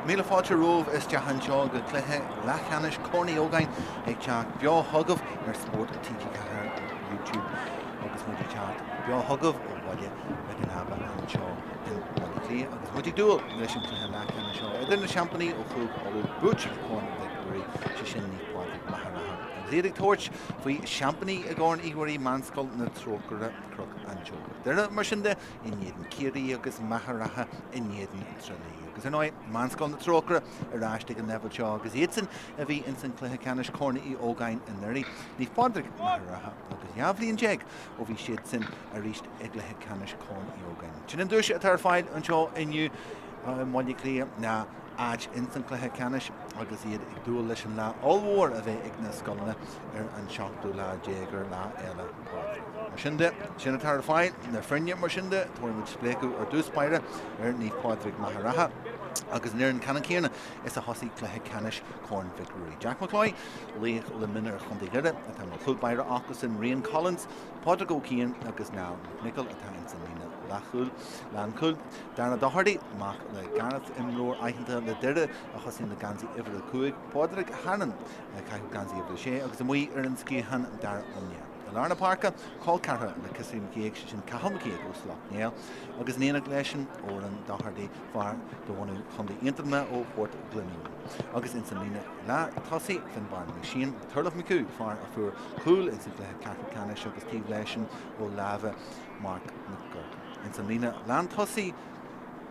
Míle fáilte romhaibh isteach anseo go cluiche leathcheannais Corn Uí Ógáin ag teacht beo chugaibh ar Spórt TG4 YouTube agus muid ag teacht beo chugaibh ó Bhaile Mhic an Aba anseo i mBaile Átha Cliath agus muid ag dúil leis an cluiche leathcheannais seo idir na seaimpíní ó Chúige Uladh, buaiteoirí Chorn Mhic Ruairí, sé sin Naomh Pádraig Machaire Rátha agus iad ag tabhairt faoi seaimpíní i gCorn Uí Mhuirí Meánscoil na Trócaire Cnoc an Tseoighe. Doire mar sin de in éadan Ciarraí agus Machaire Rátha in éadan Trá Lí. Agus ar ndóigh, Meánscoil na Trócaire ar ais ag an leibhéal seo agus iadsan a bhí ins an cluiche ceannais Corn Uí Ógáin anuraidh. Naomh Pádraig, Machaire Rátha agus 12 bhliain ó bhí siadsan arís i gcluiche ceannais Corn Uí Ógáin. Sin an duais atá ar fáil anseo inniu i mBaile Átha Cliath ná áit ins an cluiche ceannais agus iad ag dúil leis an lá ollmhór a bheidh ag na scoileanna ar an seachtú lá déag ar Lá Fhéile Pádraig. Mar sin de, sin atá ar fáil, na foirne mar sin de, tabharfaidh muid spléachadh ar dtús báire ar Naomh Pádraig Machaire Rátha agus an fhoireann ceannann céanna is a thosaigh cluiche ceannais Chorn Mhic Ruairí. Jack McCloy, laoch le mionúir Chontae Dhoire, atá mar chúl báire acusan, Rian Collins, Pádraig Ó Ciain agus Niall McNicholl atá ins an líne leathchúil, lánchúil. Darragh Doherty, mac le Gareth, imreoir aitheanta le Doire a thosaíonn le geansaí uimhir 5, Pádraig Hannon ag caitheamh geansaí uimhir 6 agus amuigh ar an sciathán Darragh Ó Néill. I lár na páirce, col ceathracha le Chrissy McKaigue, sé sin Cathal McKaigue ó Shleacht Néill agus in éineacht leisean Odhrán Doherty, fear de bhunadh Chontae Aontroma ó Phort Ghlinúin. Agus ins an líne leath tosaigh, Finbarr McShane, Turlough McHugh, fear a fuair cúl ins an gcluiche ceathrú ceannais agus taobh leisean ó láimhe Mark McGurk. Ins an líne lántosaigh,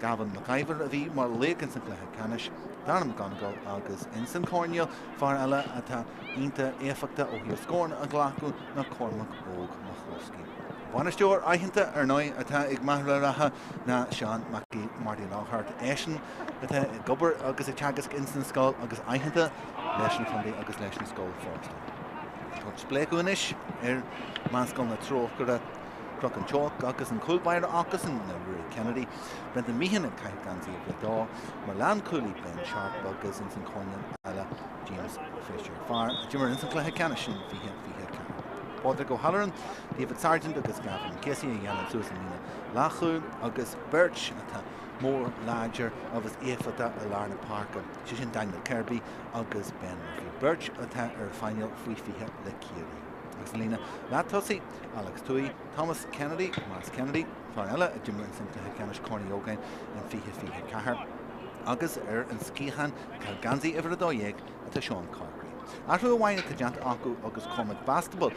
Gavin McIver a bhí mar laoch ins an gcluiche ceannais, Darren McGonigle agus ins an choirnéal, fear eile atá iontach éifeachtach ó thaobh scóranna a ghlacadh ná Cormac Óg McCloskey. Bainisteoir aitheanta, ar ndóigh, atá ag Machaire Rátha ná Seán Mac Marty Lockhart, eisean atá ag obair agus ag teagasc ins an scoil agus aitheanta leis an chontae agus leis an scoil fosta. Tabhairt spléachadh anois ar Mheánscoil na Trócaire. Cnoc an tSeoighe agus an cúl báire acusan ná Ruairí Kennedy, Brendan Meehan ag caitheamh geansaí uimhir 2, mar lánchúlaí Ben Sharp agus ins an choirnéal eile James Fisher, fear a d'imir ins an chluiche ceannais in 2024. Pádraig O'Halloran, David Sargent agus Gavin Casey a dhéanann suas an líne leathchúil agus beirt atá mór láidir agus éifeachtach i lár na páirce, sé sin Daniel Kirby agus Ben Murphy, beirt atá ar phainéal faoi 20 le Ciarraí. Agus an líne leath-tosaigh, Alex Tuohy, Thomas Kennedy, Tomás Kennedy, fear eile a d'imir ins an gcluiche ceannais Corn Uí Ógáin in 2024, agus ar an sciathán tá geansaí uimhir 12 atá Seán Corkery. Athrú amháin atá déanta acu agus Cormac Bastable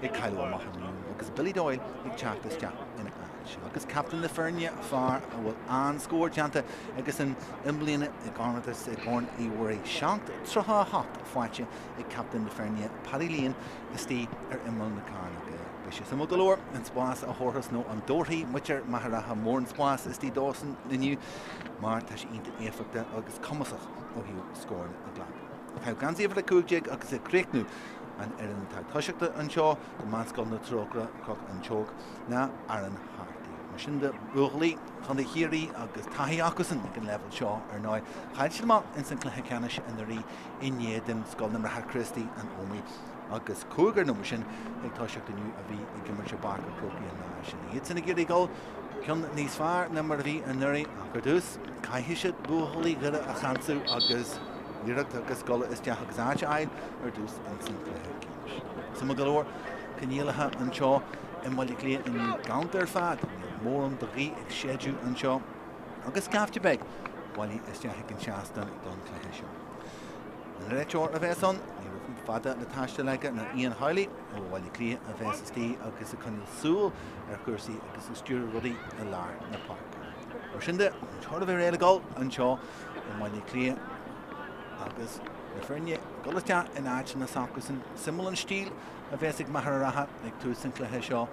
ag cailleadh amach inniu agus Billy Doyle ag teacht isteach ina áit. Agus captaen na foirne, fear a bhfuil an-scór déanta aigesan i mbliana i gcomórtas i gCorn Uí Mhuirí, 7-38 faighte ag captaen na foirne Paddy Lane istigh ar imeall na cearnóige. Beidh sé suimiúil go leor an spás a thabharfas nó an dtabharfaidh muintir Mhachaire Rátha mórán spás istigh dósan inniu mar tá sé iontach éifeachtach agus cumasach ó thaobh scóranna a ghlacadh. Tá geansaí uimhir 15 agus ag críochnú an fhoireann atá ag toiseacht anseo do Mheánscoil na Trócaire, Cnoc an tSeoighe, ná Aaron Harte. Mar sin de, buachaillí Chontae Chiarraí agus taithí acusan ag an leibhéal seo ar ndóigh. Chaill siad amach ins an chluiche ceannais anuraidh in éadan Scoil na mBráithre Críostaí, An Ómaigh, agus cúigear nó mar sin ag toiseacht inniu a bhí ag imirt i bPáirc an Chrócaigh an lá sin. Iadsan ag iarraidh dul ceann níos fearr ná mar a bhí anuraidh ach ar dtús caithfidh siad buachaillí Dhoire a cheansú agus iarracht agus dul isteach agus áit a fháil ar dtús ins an chluiche ceannais. Suimiúil go leor, coinníollacha anseo i mBaile Átha Cliath inniu gannta ar fad, níl mórán de ghaoth ag séideadh anseo agus scaifte beag bailithe isteach ag an seastán don chluiche seo. An réiteoir a bheas ann, ní raibh fada le taisteal aige ná Ian Howley ó Bhaile Átha Cliath a bheas istigh agus ag coinneáil súil ar chúrsaí agus ag stiúradh rudaí i lár na páirce. Mar sin de, an toradh a bheidh réidh le dul anseo i mBaile Átha Cliath agus na foirne ag dul isteach in áiteanna s'acusan. Suimiúil an stíl a bheas ag Machaire Rátha ag tús an chluiche seo,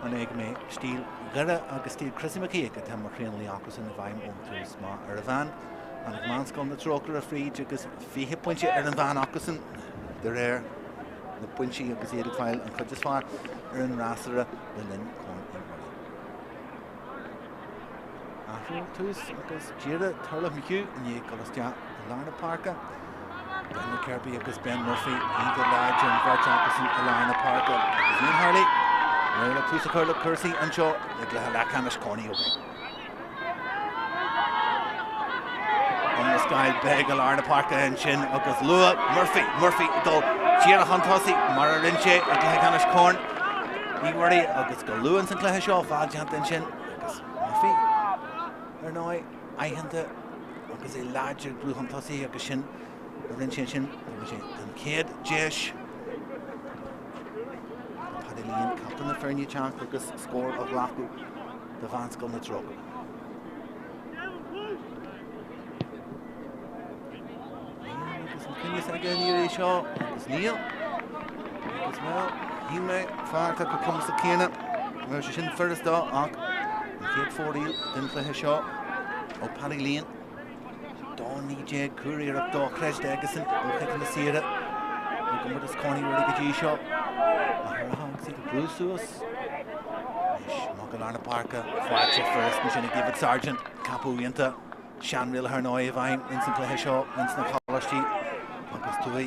an é go mbeidh stíl Dhoire agus stíl Chrissy McKaigue atá mar thraenálaí acusan i bhfeidhm ón tús. Má ar an mheán, tháinig Meánscoil na Trócaire fríd agus 20 pointe ar an mheán acusan de réir na bpointí agus iad ag fáil an chuid is fearr ar an fhreasúra le linn Corn Uí Mhuirí. Athrú ag tús agus díreach Turlough McHugh i ndiaidh dul isteach i lár na páirce. Daniel Kirby agus Ben Murphy iontach láidir an bheirt acusan i lár na páirce agus Ian Harley réidh le tús a chur le cúrsaí anseo i gcluiche leathcheannais Corn Uí Ógáin. Imeascáil beag i lár na páirce ansin agus luath Murphy, Murphy ag dul díreach chun tosaigh mar a rinne sé i gcluiche ceannais Chorn Uí Mhuirí agus go luath ins an cluiche seo, feall déanta ansin agus Murphy, ar ndóigh, aitheanta agus é láidir ag brú chun tosaigh agus sin a rinne sé ansin, thug sé an chéad deis Paddy Lane, captaen na foirne teacht agus scór a ghlacadh do Mheánscoil na Trócaire. Agus an cruinneas aige an iarraidh seo agus níl. Agus bhuel, shíl mé fear atá chomh cumasach céanna. Ní raibh sé sin furasta ach an chéad fóraoil den chluiche seo ó Paddy Lane. 2-19 curiarracht dochreidte aigesean ó chiceanna saora i gcomórtas Corn Uí Mhuirí go dtí seo. Machaire Rátha agus iad ag brú suas. Anois, amach go lár na páirce, faighte furast ansin ag David Sargent, ceapadh iontach seanrialacha ar ndóigh i bhfeidhm ins an cluiche seo ins na coláistí agus Tuaoi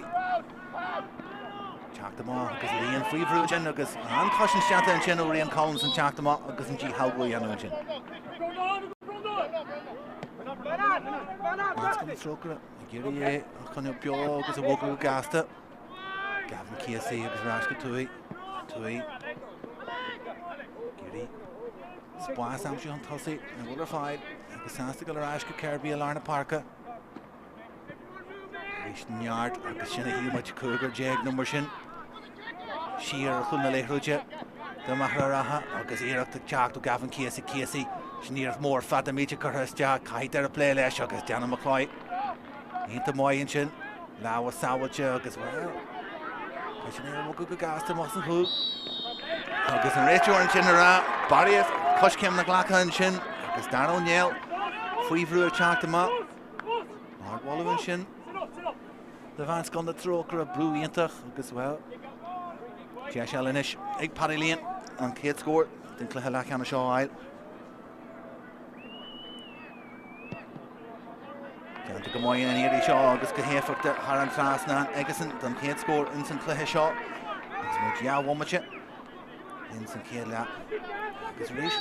teacht amach agus Lane faoi bhrú ansin agus an-chosaint déanta ansin ó Rian Collins an teacht amach agus an díshealbhú a dhéanamh ansin. Meánscoil na Trócaire ag iarraidh é a choinneáil beo agus a bhogadh go gasta. Gavin Casey agus ar ais go Tuaoi. Tuaoi. Ag iarraidh spás a aimsiú chun tosaigh nach bhfuil ar fáil agus sásta dul ar ais go Kirby i lár na páirce. Arís neart agus sin a shíl muid 15 nó mar sin. Siar ar chúl na liathróide do Mhachaire Rátha agus iarracht ag teacht ó Gavin Casey. Casey, sin iarracht mór fada millteach curtha isteach, caithfidh Doire plé leis agus Daniel McCloy iontach maith ansin. Lámha sábháilte agus, bhuel, tá sin é a bhogadh go gasta amach as an chúl. Agus an réiteoir ansin ag rá, barraíocht coiscéimeanna glactha ansin agus Darragh Ó Néill faoi bhrú ag teacht amach. Ardmholadh ansin do Mheánscoil na Trócaire, brú iontach agus, bhuel, deis eile anois ag Paddy Lane an chéad scór den chluiche leathcheannais seo a fháil. Déanta go maith an iarraidh seo agus go héifeachtach thar an trasnán aigesean don chéad scór ins an chluiche seo agus muid dhá bhomaite ins an chéad leath agus arís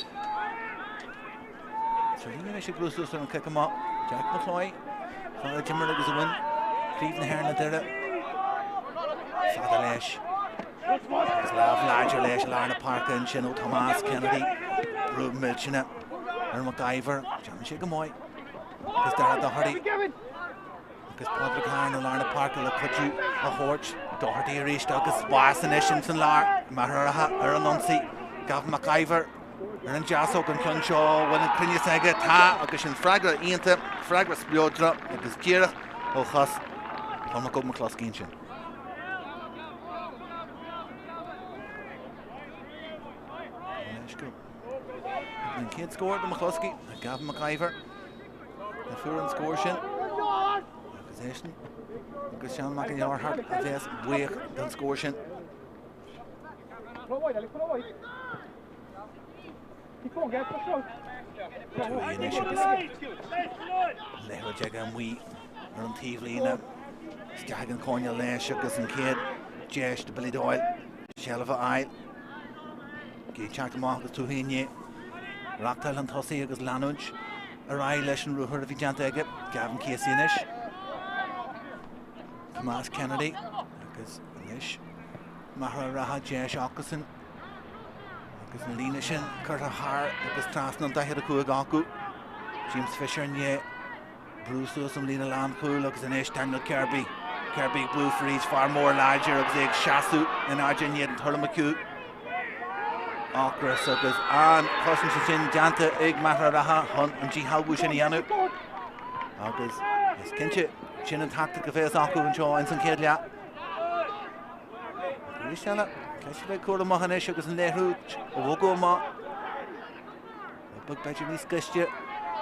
Traolach anois ag brú suas ar an cic amach. Jack McCloy, fear a d'imir agus a bhain Craobh na hÉireann le Doire. Fada leis. Agus lámh láidir leis i lár na páirce ansin ó Tomás Kennedy. Brú millteanach ar MacIver. Déanann sé go maith. Agus Dara Doherty. Agus Pádraig Ahern i lár na páirce le cuidiú a thabhairt. Doherty arís agus spás anois ins an lár. Machaire Rátha ar an ionsaí. Gavin MacIver ar an deasóg an ceann seo. Bhfuil an cruinneas aige? Tá agus sin freagra iontach, freagra spleodrach agus díreach ó chos Cormac Ó McCloskey ansin. An chéad scór do McCloskey, Gavin MacIver. A fuair an scór sin agus eisean agus Seán Mac an Fhearthairc a bheas buíoch den scór sin. Tuaoi anois agus liathróid aige amuigh ar an taobhlíne. Isteach ag an choirnéal leis agus an chéad deis do Billy Doyle seilbh a fháil. Ag teacht amach agus Tuaoi i ndiaidh reáchtáil chun tosaigh agus leanúint ar aghaidh leis an ruathar a bhí déanta aige. Gavin Casey anois. Tomás Kennedy agus anois Machaire Rátha deis acusan agus an líne sin curtha thar agus trasna an 45 acu. James Fisher i ndiaidh Brú suas an líne lánchúil agus anois Daniel Kirby. Kirby ag brú fríd, fear mór láidir agus é ag seasamh in airde in éadan Turlough McHugh. Ocras agus an chosaint sin déanta ag Machaire Rátha chun an díshealbhú sin a dhéanamh. Agus is cinnte sin an tactic a bheas acu anseo ins an chéad leath. Arís eile, caithfidh siad a bheith cúramach anois agus an liathróid a bhogadh amach. Rud beag b'fhéidir níos gaiste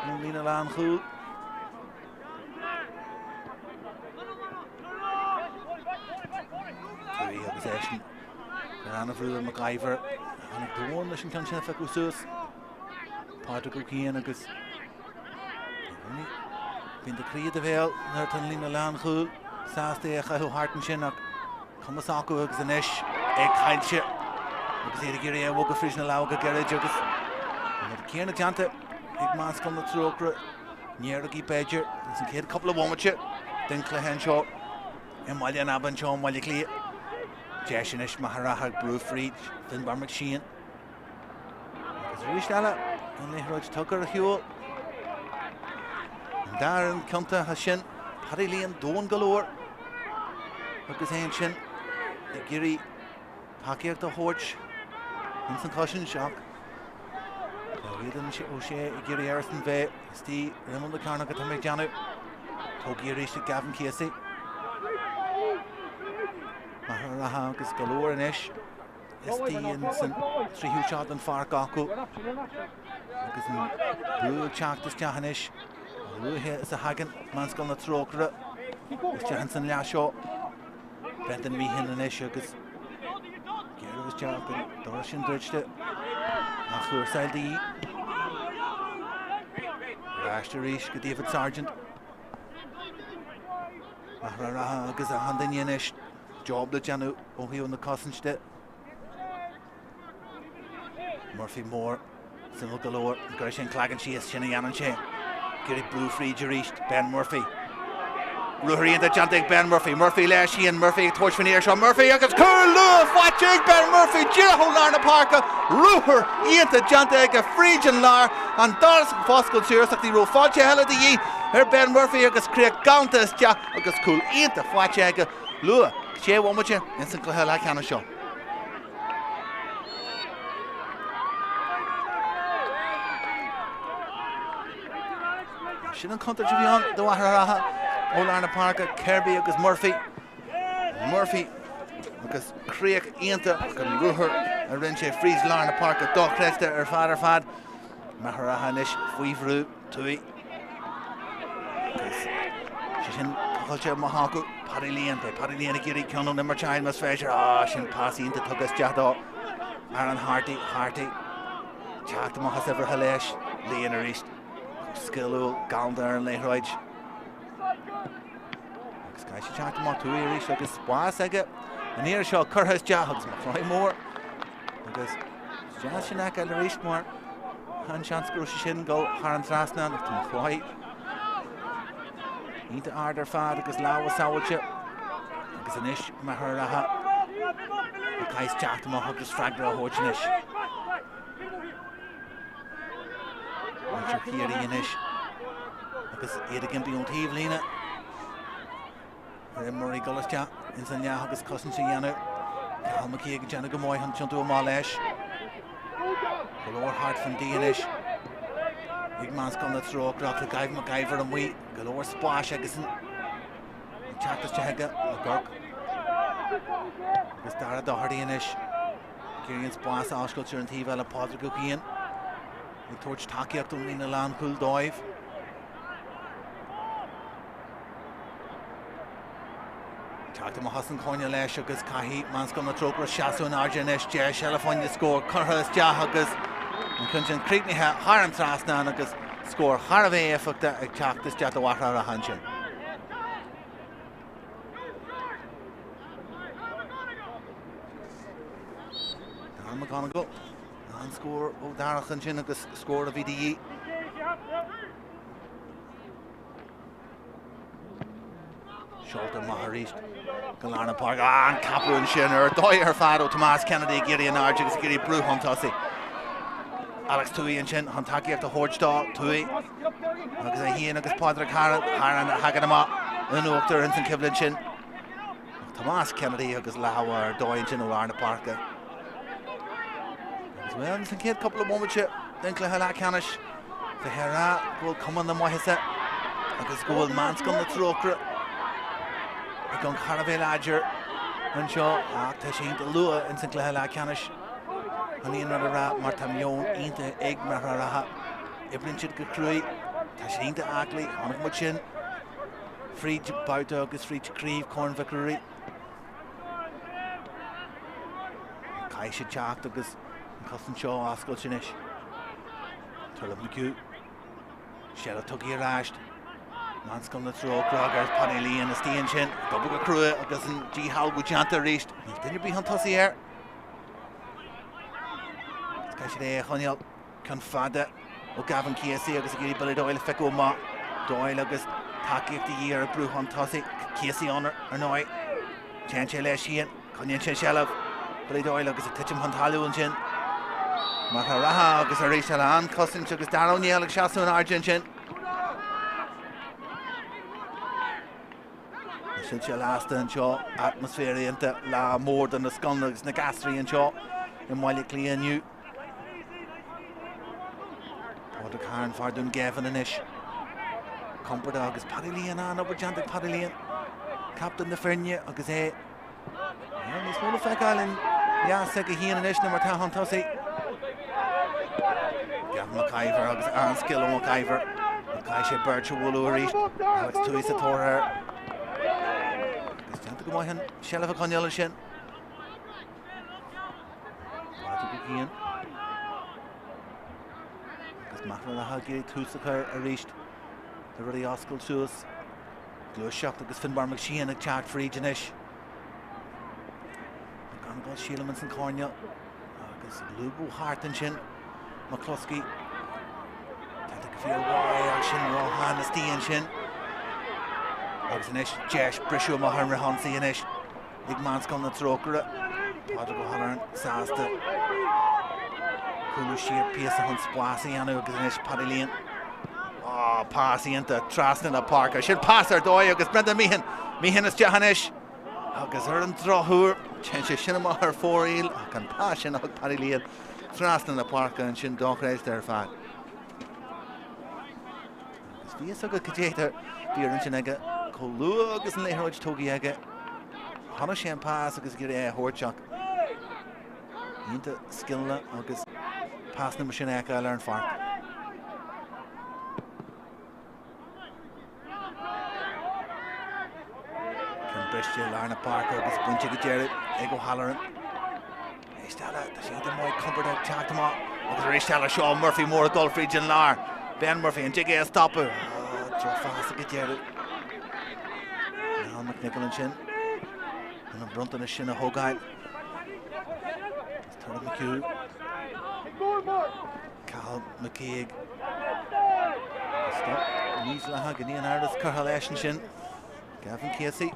ón líne lánchúil. Tuaoi agus eisean ar an-bhrú ar MacIver. Tháinig domhan leis an ceann sin a phiocadh suas. Pádraig Ó Ciain agus Bíonn do chroí i do bhéal nuair atá an líne lánchúil sásta é a chaitheamh thart ansin ach Cumas acu agus anois é caillte agus iad ag iarraidh é a bhogadh fríd na lámha go gairid agus an rud céanna déanta ag Meánscoil na Trócaire. Néarógaí b'fhéidir ins an chéad cúpla bhomaite den chluiche anseo i mBaile an Aba anseo i mBaile Átha Cliath. Deis anois Machaire Rátha ag brú fríd Finbar McShane. Agus arís eile an liathróid tugtha ar shiúl. An dá fhoireann ciontach as sin, Paddy Lane domhain go leor agus é ansin ag iarraidh tacaíocht a thabhairt ins an chosaint ach tá Aidan O'Shea ag iarraidh airsean bheith istigh ar imeall na cearnóige atá mé ag déanamh. Tógtha arís ag Gavin Casey. Machaire Rátha agus go leor anois istigh ins an tríú seod den pháirc acu agus an brú ag teacht isteach anois a luaithe is a thagann Meánscoil na Trócaire isteach ins an leath seo. Brendan Meehan anois agus géarú isteach an doras sin druidte. Athchúrsáil de dhíth. Ar ais arís go David Sargent. Machaire Rátha agus achan duine anois job le déanamh ó thaobh na cosaint de. Murphy Mór, suimiúil go leor, an gcuirfidh sé an cloigeann síos, sin a dhéanann sé. Ag iarraidh brú fríd arís, Ben Murphy. Ruathar iontach déanta ag Ben Murphy, Murphy leis féin, Murphy ag tabhairt faoin iarraidh seo, Murphy agus cúl luath faighte ag Ben Murphy, díreach ó lár na páirce, ruathar iontach déanta aige fríd an lár, an doras ag foscailt suas ach ní raibh fáilte a thuilleadh de dhíth ar Ben Murphy agus críoch galánta isteach agus cúl iontach faighte aige luath, sé bhomaite ins an cluiche leathcheannais seo. Sin an contúirt a bhí ann do Mhachaire Rátha ó lár na páirce, Kirby agus Murphy. Murphy agus críoch iontach ach an ruathar a rinne sé fríd lár na páirce dochreidte ar fad ar fad. Machaire Rátha anois faoi bhrú. Tuaoi. Agus sé sin tochailte amach acu. Paddy Lane, beidh Paddy Lane ag iarraidh ceann ón imirt a fháil más féidir. Ah, sin pas iontach tugtha isteach do Aaron Harty. Harty teacht amach as uimhreacha leis. Lane arís. Sciliúil, galánta ar an liathróid. Agus caithfidh sé teacht amach Tuaoi arís agus spás aige. An iarraidh seo curtha isteach agus McCrory Mór. Agus is deas sin a fheiceáil arís mar an seans go raibh sé sin dul thar an trasnán ach tá McCrory iontach ard ar fad agus lámha sábháilte agus anois Machaire Rátha a caithfidh teacht amach agus freagra a thabhairt anois. Muintir Chiarraí anois agus iad ag impí ón taobhlíne. Ar imreoirí dul isteach ins an leath agus cosaint a dhéanamh. Cathal McKee ag déanamh go maith an tiontú amach leis. Go leor thart fan D anois. Ag Meánscoil na Trócaire ach Gavin McIver amuigh go leor spáis agus an teacht isteach aige McGurk. Agus Dara Doherty anois. Ag iarraidh an spás a oscailt ar an taobh eile Pádraig Ó Ciain ag tabhairt tacaíocht ón líne lánchúil dóibh. Teacht amach as an chúinne leis agus caithfidh Meánscoil na Trócaire seasamh in airde anois. Deis eile fá choinne scór curtha isteach agus an ceann sin críochnaithe thar an trasnán agus scór thar a bheith éifeachtach ag teacht isteach do Mhachaire Rátha ansin. Darragh McGonigle, an scór ó Darragh ansin agus scór a bhí de dhíth. Seolta amach arís go lár na páirce. Ah, an ceapadh ansin ar dóigh ar fad ó Tomás Kennedy ag iarraidh an airde agus ag iarraidh brú chun tosaigh. Alex Tuohy ansin chun tacaíocht a thabhairt dó. Tuohy agus é féin agus Pádraig Harron, Harron a thagann amach in uachtar ins an choimhlint sin. Tomás Kennedy agus lámha ar dóigh ansin ó lár na páirce. Agus bhuel, ins an chéad cúpla bomaite den chluiche leathcheannais, bheifeá ag rá go bhfuil cuma na maitheasa agus go bhfuil Meánscoil na Trócaire ag an thar a bheith láidir anseo ach tá sé iontach luath ins an gcluiche leathcheannais chun aon rud a rá mar tá meon iontach ag Machaire Rátha. Oibríonn siad go cruaidh, tá siad iontach aclaí, chonaic muid sin fríd babhta agus fríd Craobh Chorn Mhic Ruairí. Caithfidh siad teacht agus an cosaint seo a oscailt anois. Turlough McHugh. Seilbh tugtha ar ais. Meánscoil na Trócaire agus Paddy Lane istigh ansin. Ag obair go crua agus an díshealbhú déanta arís. Níl duine ar bith chun tosaigh air. Caithfidh siad é a choinneáil. Ceann fada ó Gavin Casey agus ag iarraidh Billy Doyle a phiocadh amach. Doyle agus tacaíocht de dhíth ar an brú chun tosaigh. Casey ann ar ndóigh. Téann sé leis féin. Coinníonn sé seilbh. Billy Doyle agus ag titim chun talún ansin. Machaire Rátha agus arís eile an-chosaint agus Dara Ó Néill ag seasamh in airde ansin. Tá soilse lasta anseo, atmaisféar iontach, lá mór do na scoileanna agus na gasraí anseo i mBaile Átha Cliath inniu. Pádraig Harron, fear Dún Geimhin anois. Compordach agus Paddy Lehane, an-obair déanta ag Paddy Lehane. Captaen na foirne agus é níos mó le feiceáil in leath s'aige féin anois ná mar atá chun tosaigh. Gavin McIver agus an-scil ó McIver. Caithfidh sé beirt a bhualadh arís. Alex Tuohy sa tóir air. Agus déanta go maith an seilbh a choinneáil ansin. Pádraig Ó Ciain. Agus Machaire Rátha ag iarraidh tús a chur arís. Le rudaí a oscailt suas. Gluaiseacht agus Finbarr McSheehan ag teacht fríd anois. McGonigle sílim ins an choirnéal agus ag lúbadh thart ansin McCluskey. Déanta go fíormhaith ach sin róshean istigh ansin. Agus anois deis briseadh amach ar an fhrithionsaí anois. Ag Meánscoil na Trócaire, Pádraig O'Halloran sásta cúlú siar píosa chun spás a dhéanamh agus anois Paddy Lehane. Á, pas iontach trasna na páirce. Sin pas ar dóigh agus Brendan Meehan. Meehan isteach anois agus ar an drochuair téann sé sin amach ar fóraoil ach an pas sin a thug Paddy Lehane trasna na páirce ansin dochreidte ar fad. Agus bhí fhios agat cad é bhí ar intinn aige chomh luath agus an liathróid tógtha aige. Chonaic sé an pas agus ag iarraidh é a thabhairt ach iontach scileanna agus pasanna mar sin a fheiceáil ar an pháirc. Ceann briste i lár na páirce agus bainte go deireadh ag O'Halloran. Arís eile, tá sé iontach maith compordach teacht amach agus arís eile seo Murphy mór ag dul fríd an lár. Ben Murphy, an dtig é a stopadh? Drochphas ag an deireadh. Niall McNicholl ansin chun an bronntanas sin a thógáil. Turlough McHugh. Cathal McKeag. Stop mídhleathach go dtí an Ard is curtha leis ansin. Gavin Casey.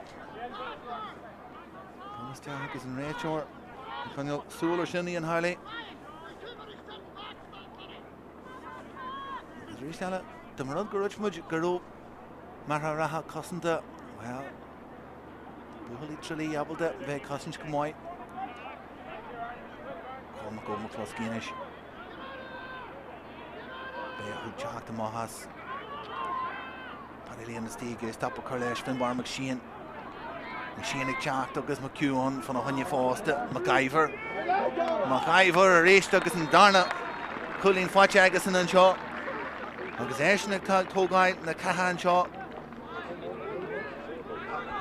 Dul isteach agus an réiteoir ag coinneáil súil ar sin Ian Harley. Agus arís eile, dá mba rud go raibh muid go raibh Machaire Rátha cosanta, bhuel, buachaillí Trá Lí ábalta bheith ag cosaint go maith. Cormac Ó McCloskey anois. Beidh orthu teacht amach as. Paddy Lehane istigh ag stop a chur leis Finbarr McSheehan. McSheehan ag teacht agus McHugh ann fána choinne fosta. McIver. McIver arís agus an darna cúilín faighte aigesan anseo. Agus eisean ag tógáil na catha anseo.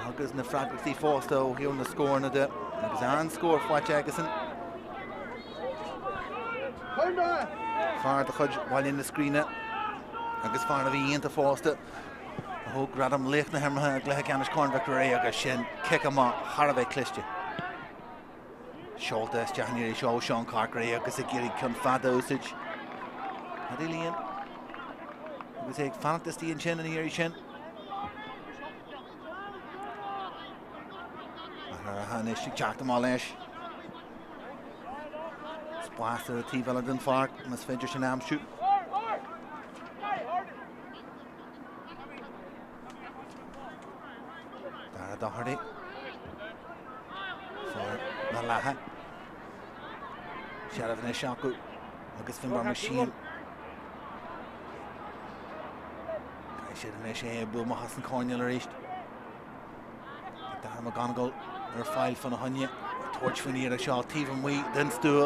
Agus na freagrachtaí fosta ó thaobh na scóranna de. Agus an-scór faighte aigesan. Fear de chuid Bhaile na Scríne agus fear a bhí iontach fosta a thóg gradam laoch na himeartha i gcluiche ceannais Corn Mhic Ruairí agus sin cic amach thar a bheith cliste. Seolta isteach an iarraidh seo ó Seán Corkery agus ag iarraidh ceann fada a úsáid. Paddy Lehane agus é ag fanacht istigh ansin an iarraidh sin. Anois ag teacht amach leis. Spás ar an taobh eile den pháirc, más féidir sin a aimsiú. Dara Doherty. Fear na Leatha. Seilbh anois acu agus Finbarr McSheehan. Caithfidh siad anois é a bhualadh amach as an choirnéal arís. Dara McGonigle ar fáil fána choinne ag tabhairt faoin iarraidh seo taobh amuigh den stua.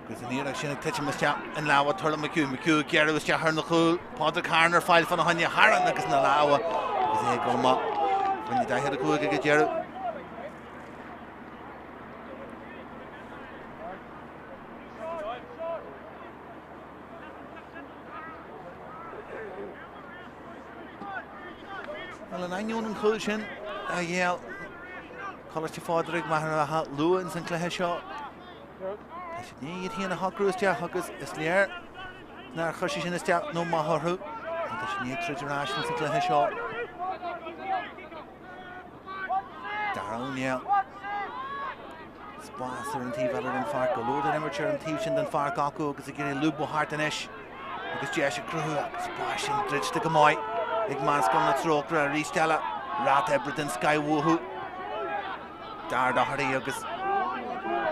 Agus an iarraidh sin ag titim isteach in lámha Turlough McHugh. McHugh ag gearradh isteach ar na chúil. Pádraig Harron ar fáil fána choinne. Harron agus na lámha agus é ag dul amach. Pointe 45 ag an deireadh. Bhuel, in ainneoin an chúil sin a ghéill Coláiste Phádraig Machaire Rátha luath ins an cluiche seo, tá siad i ndiaidh iad féin a shocrú isteach agus is léir nár chuir sé sin isteach nó amach orthu. Tá siad i ndiaidh troid ar ais ins an cluiche seo. Darragh Ó Néill. Spás ar an taobh eile den pháirc, go leor den imirt ar an taobh sin den pháirc acu agus ag iarraidh lúbadh thart anois agus deis ag cruthú agus pas sin druidte go maith ag Meánscoil na Trócaire arís eile. Rata oibre den scoith uathu. Darragh Doherty agus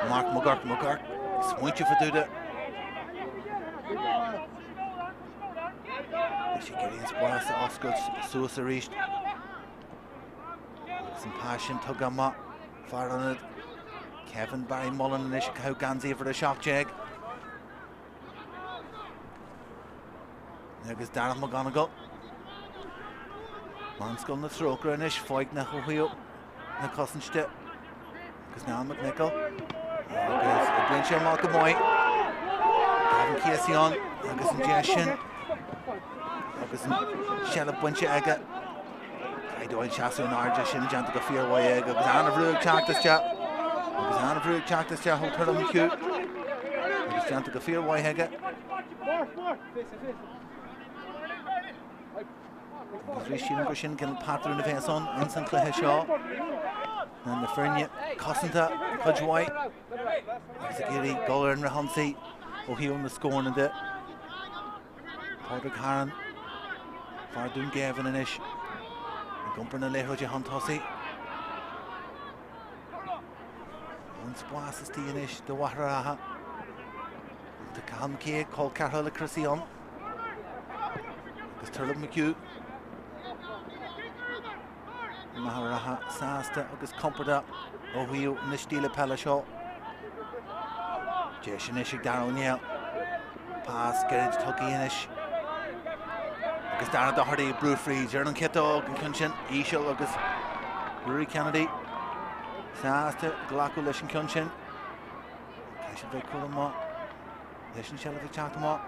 Mark McGurk. McGurk ag smaointiú fá dtaobh de. Is ag iarraidh an spás a oscailt suas arís. Agus an pas sin tugtha amach. Fear ionaid Kevin Barry Mullen anois ag caitheamh geansaí uimhir 17. Agus Darragh McGonigal. Meánscoil na Trócaire anois, foighneach ó thaobh na cosainte de. Agus Niall McNichol. Agus oibríonn sé amach go maith. Gavin Casey ann agus an deis sin. Agus an seilbh bainte aige. Caighdeán seasamh in airde sin déanta go fíormhaith aige agus an-bhrú ag teacht isteach. Agus an-bhrú ag teacht isteach ó Turlough McHugh. Agus déanta go fíormhaith aige. Agus arís sílim gur sin cineál patrún a bheas ann ins an chluiche seo. Ná na foirne cosanta cuid mhaith agus ag iarraidh dul ar an fhrithionsaí ó thaobh na scóranna de. Pádraig Harron, fear Dún Geimhin anois, ag iompar na liathróide chun tosaigh. An spás istigh anois do Mhachaire Rátha. Tá Cathal McKeague, col ceathrar le Chrissy ann. Agus Turlough McHugh. Machaire Rátha sásta agus compordach ó thaobh na stíle peile seo. Deis anois ag Darragh O'Neill. Pas gairid tugtha anois. Agus Darragh Doherty ag brú fríd ar an chiotóg an ceann sin íseal agus Rory Kennedy sásta glacadh leis an ceann sin. Caithfidh siad bheith cúramach. Leis an seilbh ag teacht amach.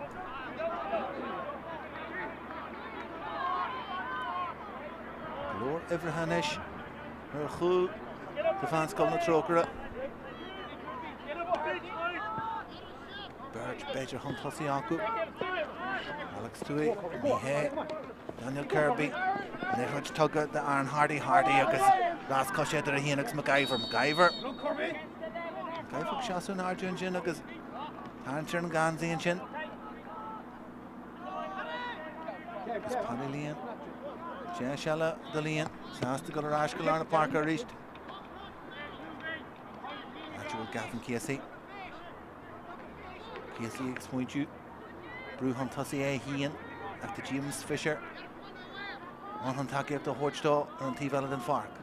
Go leor uimhreacha anois ar chúl do Mheánscoil na Trócaire. Beirt b'fhéidir chun tosaigh acu. Alex Tuohy, ní hé. Daniel Kirby, liathróid tugtha d'Aaron Hardy, Hardy agus rás coise idir é féin agus MacGyver. MacGyver. MacGyver ag seasamh in airde ansin agus Tarraingt ar an ngeansaí ansin. Agus Paddy Lane. Deis eile do Lane. Sásta dul ar ais go lár na páirce arís. Áit a bhfuil Gavin Casey. Casey ag smaointiú. Brú chun tosaigh é féin ach tá James Fisher ann chun tacaíocht a thabhairt dó ar an taobh eile den pháirc.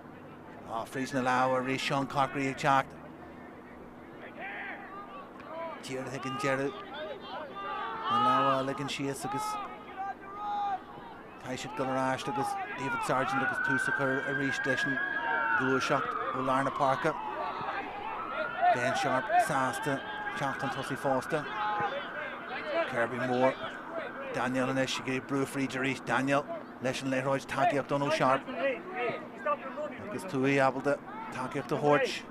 Á, fríd na lámha arís Seán Corkery ag teacht. Díreach ag an deireadh na lámha a ligean síos agus caithfidh siad dul ar ais agus David Sargent agus tús a chur arís leis an ghluaiseacht ó lár na páirce. Ben Sharp sásta teacht chun tosaigh fosta. Kirby Moore. Daniel anois ag iarraidh brú fríd arís. Daniel leis an liathróid tacaíocht ann ó Sharp. Agus Tuohy ábalta tacaíocht a thabhairt.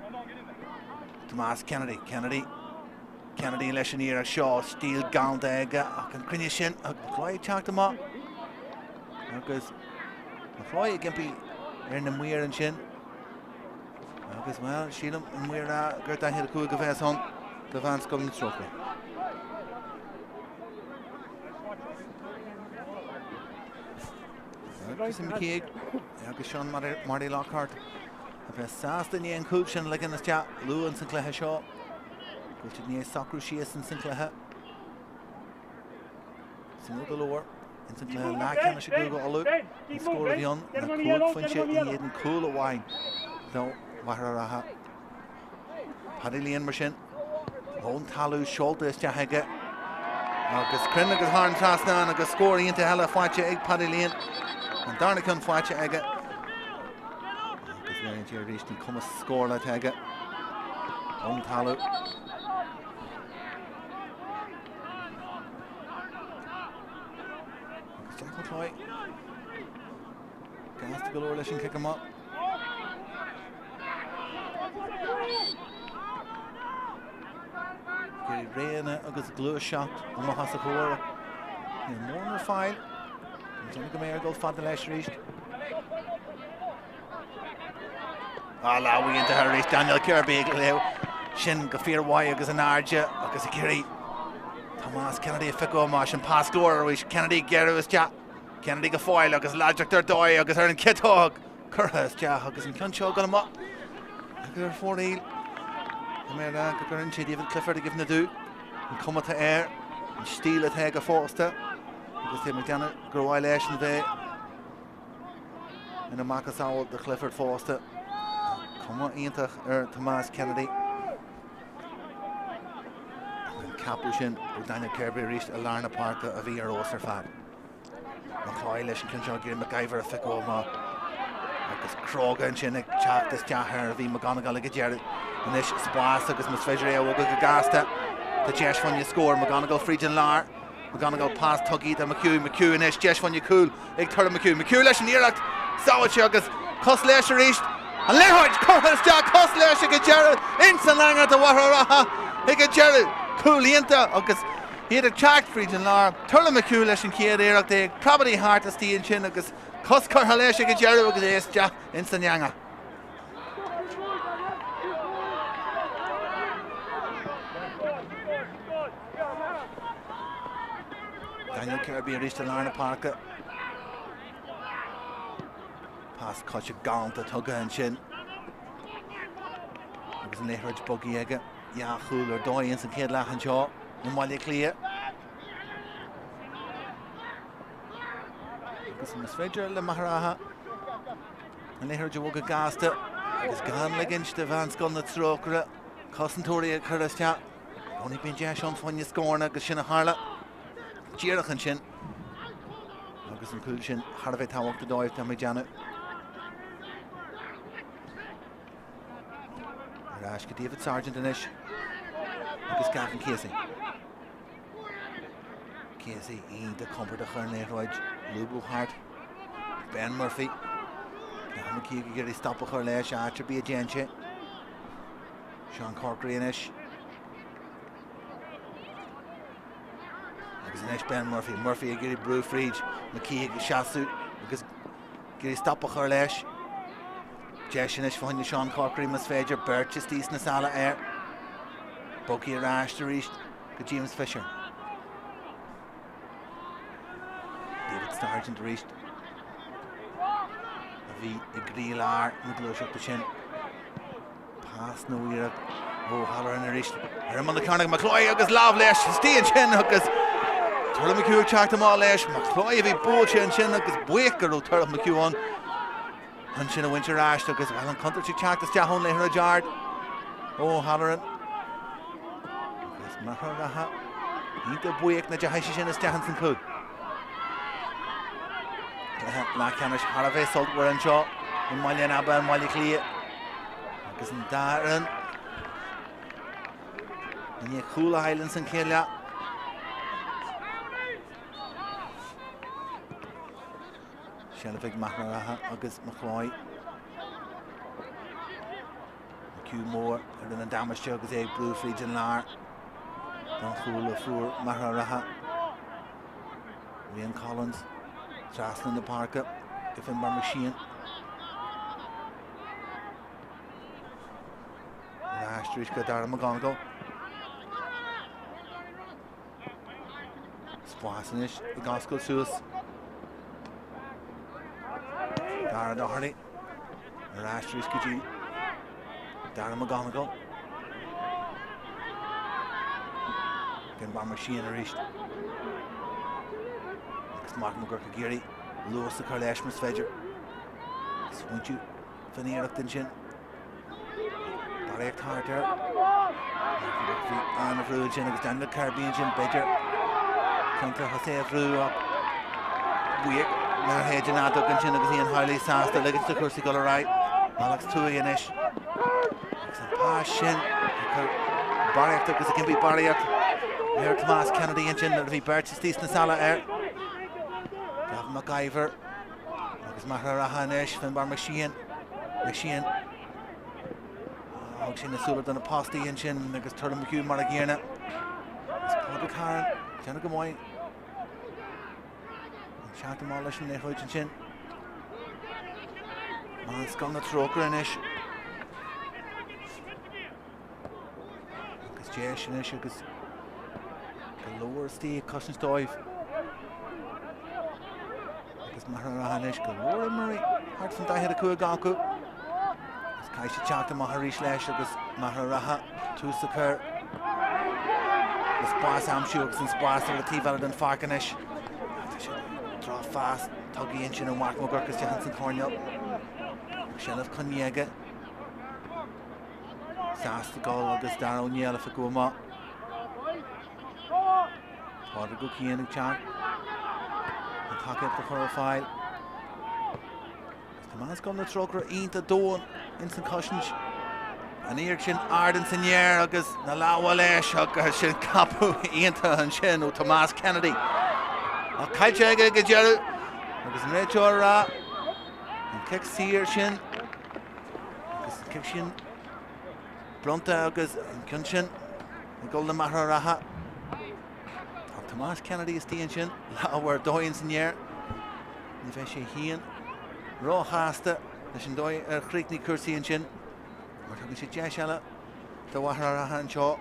Tomás Kennedy, Kennedy, Kennedy leis an iarracht seo, stíl galánta aige ach an cruinneas sin an chloí ag teacht amach agus an chloí ag impí ar na maoir ansin agus bhuel sílim an maor a gur 45 a bheas ann do Mheánscoil na Trócaire. Agus McKeague agus Sean Marty Lockhart a bheith sásta i ndiaidh an cúl sin a ligean isteach luath ins an chluiche seo. Go bhfuil siad i ndiaidh socrú síos ins an chluiche. Suimiúil go leor ins an chluiche leathcheannais i gCúige Uladh. An scór a bhí ann ná 5 phointe in éadan cúl amháin do Mhachaire Rátha. Paddy Lane mar sin, ón talamh seolta isteach aige agus cruinn agus thar an trasnán agus scór iontach eile faighte ag Paddy Lane. An darna ceann faighte aige. Agus léiríonn sé arís an cumas scórála atá aige ón talamh. Agus Jack McCloy. Gasta go leor leis an cic amach. Ag iarraidh réanna agus gluaiseacht amach os a chomhair. Níl mórán ar fáil. Ní déanamh go mbeidh air dul fada leis arís. Ah, lámh iontach arís Daniel Kirby ag léamh sin go fíormhaith agus in airde agus ag iarraidh Tomás Kennedy a phiocadh amach sin pas glórmhar arís. Kennedy ag gearradh isteach. Kennedy go fóill agus láidreacht ar dóigh agus ar an ciotóg curtha isteach agus an ceann seo ag dul amach agus ar fóraoil. Tá mé ag rá go gcuireann sé David Clifford i gcuimhne domh, an cuma atá air, an stíl atá aige fosta agus tá mé ag déanamh gur mhaith leis an bheith ina macasamhail do Clifford fosta. Cuma iontach ar Tomás Kennedy. An ceapadh sin ó Daniel Kirby arís i lár na páirce a bhí ar fheabhas ar fad. McCloy leis an ceann seo ag iarraidh McIver a phiocadh amach agus cróga ansin ag teacht isteach air a bhí McGonigle ag an deireadh. Anois spás agus más féidir é a bhogadh go gasta tá deis fá choinne scór. McGonigle fríd an lár. McGonigle pas tugtha do McHugh. McHugh anois deis fá choinne cúl ag Turlough McHugh. McHugh leis an iarracht sábháilte agus cos leis arís. An liathróid curtha isteach cos leis ag an deireadh ins an eangach do Mhachaire Rátha ag an deireadh. Cúl iontach agus Iad ag teacht fríd an lár. Turlough McHugh leis an chéad iarracht, é ag preabadh thart istigh ansin agus cos curtha leis ag an deireadh agus é isteach ins an eangach. Daniel Kirby arís i lár na páirce. Pas coise galánta tugtha ansin agus an liathróid bogtha aige. Dhá chúl ar dóigh ins an chéad leath anseo i mBaile Átha Cliath. Agus más féidir le Machaire Rátha an liathróid a bhogadh gasta agus gan ligint do Mheánscoil na Trócaire cosantóirí a chur isteach. I gcónaí bíonn deis ann fá choinne scóranna agus sin a tharla díreach ansin. Agus an cúl sin thar a bheith tábhachtach dóibh, tá mé ag déanamh. Ar ais go David Sargent anois agus Gavin Casey. Casey iontach compordach ar an liathróid, lúbadh thart. Ben Murphy. Cathal McKeague ag iarraidh stop a chur leis, áit ar bith a dtéann sé. Sean Corkery anois. Agus anois Ben Murphy. Murphy ag iarraidh brú fríd. McKeague ag seasamh agus Ag iarraidh stop a chur leis. Deis anois fá choinne Seán Corkery más féidir, beirt istigh sna sála air. Bogtha ar ais arís go James Fisher. David Sargent arís a bhí i gcroílár na gluaiseachta sin. Pas nó iarracht ó Halloran arís ar imeall na cearnóige McCloy agus lámh leis istigh ansin agus Turlough McHugh ag teacht amach leis. McCloy a bhí buailte ansin agus buíoch go raibh Turlough McHugh ann. Ansin a bhaint ar ais agus bhuel an chontúirt ag teacht isteach ón liathróid ard ó Halloran. Agus Machaire Rátha iontach buíoch nach ndeachaigh sé sin isteach ins an chúl. Cluiche leathcheannais thar a bheith sultmhar anseo i mBaile an Aba i mBaile Átha Cliath. Agus an dá fhoireann i ndiaidh cúl a fháil ins an chéad leath. Seilbh ag Machaire Rátha agus McCloy. McHugh mór a rinne an damáiste agus é ag brú fríd an lár don chúl a fuair Machaire Rátha. Rian Collins trasna na páirce go Finbar McSheehan. Ar ais arís go Dara McGonigle. Spás anois ag oscailt suas. Dara Doherty. Ar ais arís go dtí Dara McGonigle. Finbar McSheehan arís. Agus Mark McGurk ag iarraidh luas a chur leis más féidir. Smaointiú faoin iarracht ansin. Barraíocht thart air. Bhí an-bhrú ansin agus Daniel Kirby ansin b'fhéidir chun tosaigh a bhrú ach buíoch nár shéid an fheadóg ansin agus Ian Howley sásta ligint do chúrsaí dul ar aghaidh. Alex Tuohy anois. Agus an pas sin ag cur barraíocht agus ag impí barraíocht ar Tomás Kennedy ansin nuair a bhí beirt istigh sna sála air. Gavin McIver Agus Machaire Rátha anois, Finbar McSheehan, McSheehan. Thug sé na súile do na postaí ansin agus Turlough McHugh mar a gcéanna. Agus Pádraig Harron, déanamh go maith. Teacht amach leis an liathróid ansin. Meánscoil na Trócaire anois. Agus deis anois agus go leor istigh ag cosaint dóibh. Agus Machaire Rátha anois go leor imreoirí thart fan 45 acu. Agus caithfidh siad teacht amach arís leis agus Machaire Rátha tús a chur. Agus spás a aimsiú agus an spás ar an taobh eile den pháirc anois. Tá sé drochphas tugtha ansin ó Mark McGurk isteach ins an choirnéal. Seilbh coinnithe aige. Sásta dul agus Dara Ó Néill ag piocadh amach. Pádraig Ó Ciain ag teacht. An tacaíocht a chur ar fáil. Agus tá Meánscoil na Trócaire iontach domhain ins an chosaint. An iarraidh sin ard ins an aer agus na lámha leis agus sin capadh iontach ansin ó Tomás Kennedy. Ach caillte aige ag an deireadh agus an réiteoir ag rá an cic saor sin agus an cic sin bronnta agus an ceann sin ag dul le Machaire Rátha. Tá Tomás Kennedy istigh ansin, lámh ar dóigh ins an aer. Ní bheidh sé féin róshásta leis an dóigh ar chríochnaigh cúrsaí ansin, mar tugann sé deis eile do Mhachaire Rátha anseo.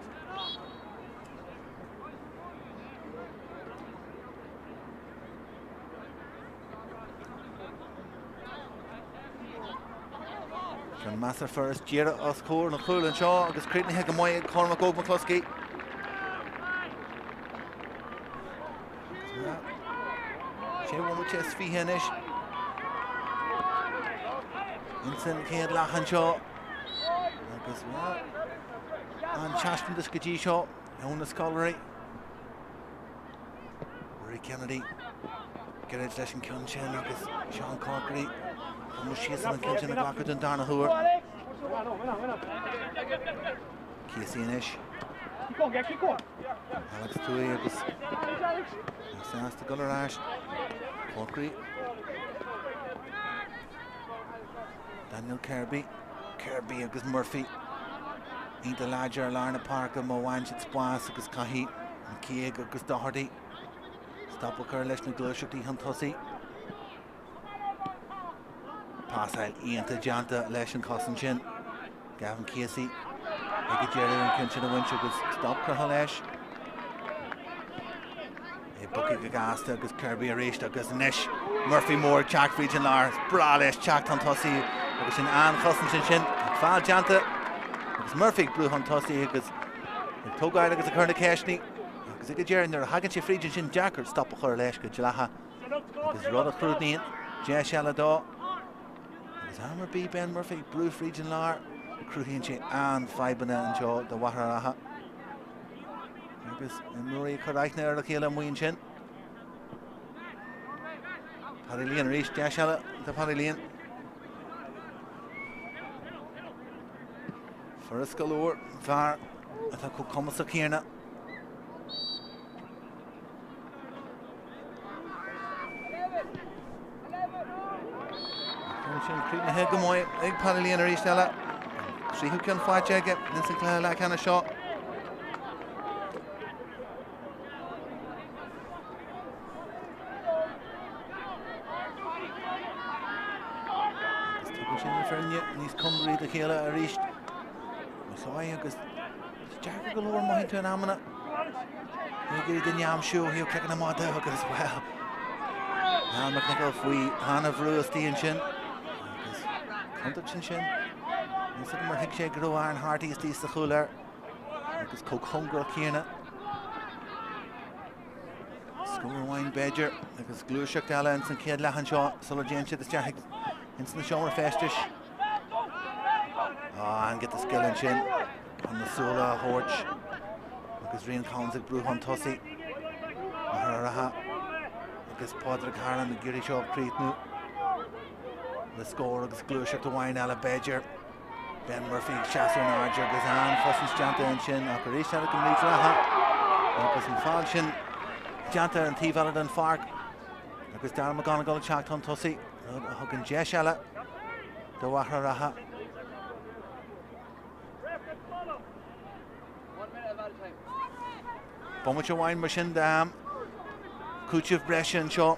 Ceann measartha furast díreach os comhair an chúil anseo agus críochnaithe go maith ag Cormac Óg McCluskey. Sé bhomaite is 20 anois. Insan chéad leath anseo agus an taispeántas go dtí seo ó na scoláirí. Rory Kennedy gairid leis an ceann sin agus Seán Corkery chun síos an ceann sin a ghlacadh den darna huair. Casey anois. Alex Tuohy agus sásta dul ar ais. Corkery. Daniel Kirby. Kirby agus Murphy. Iontach láidir ar lár na páirce má bhain siad spás agus caithfidh McKeague agus Doherty stop a chur leis na gluaiseachtaí chun tosaigh. Pasáil iontach déanta leis an chosaint sin. Gavin Casey ag an deireadh an ceann sin a bhaint agus stop curtha leis. É bogtha go gasta agus Kirby arís agus anois Murphy Mór ag teacht fríd an lár. Breá leis teacht chun tosaigh agus sin an-chosaint ansin. Feall déanta agus Murphy ag brú chun tosaigh agus ag tógáil agus ag cur na ceisteanna agus ag an deireadh nuair a thagann sé fríd ansin deacair stop a chur leis go dleathach agus rud a chruthaíonn deis eile dó. Agus am ar bith Ben Murphy ag brú fríd an lár cruthaíonn sé an-fhadhbanna anseo do Mhachaire Rátha. Agus imreoirí ag cur aithne ar a chéile amuigh ansin. Paddy Lane arís, deis eile do Paddy Lane. Furast go leor, fear atá chomh cumasach céanna. Sin críochnaithe go maith ag Paddy Lane arís eile. Tríú ceann faighte aige ins an cluiche leathcheannais seo. Agus tugann sin na foirne níos cóngaraí dá chéile arís. Masáí agus deacair go leor mothaíonn tú in amanna. Ag iarraidh duine a aimsiú ó thaobh ciceanna amach de agus bhuel Niall McNicholl faoi an-bhrú istigh ansin agus contúirt ansin. Níl a fhios agam ar thuig sé go raibh Aaron Harty istigh sa chúl air agus chomh cóngarach céanna. Scór amháin b'fhéidir agus gluaiseacht eile ins an chéad leath anseo sula dtéann siad isteach ins na seomra feistis. Ah, an giota scil ansin chun na súile a thabhairt agus Rian Collins ag brú chun tosaigh. Machaire Rátha agus Pádraig Harlin ag iarraidh seo a chríochnú le scór agus gluaiseacht amháin eile b'fhéidir. Ben Murphy ag seasamh in airde agus an-chosaint déanta ansin ach arís eile go Uíbh Ráthaigh agus an feall sin déanta ar an taobh eile den pháirc agus Darragh McGonigle ag teacht chun tosaigh, rud a thugann deis eile do Mhachaire Rátha. Bomaite amháin mar sin d'am cúitimh breise anseo.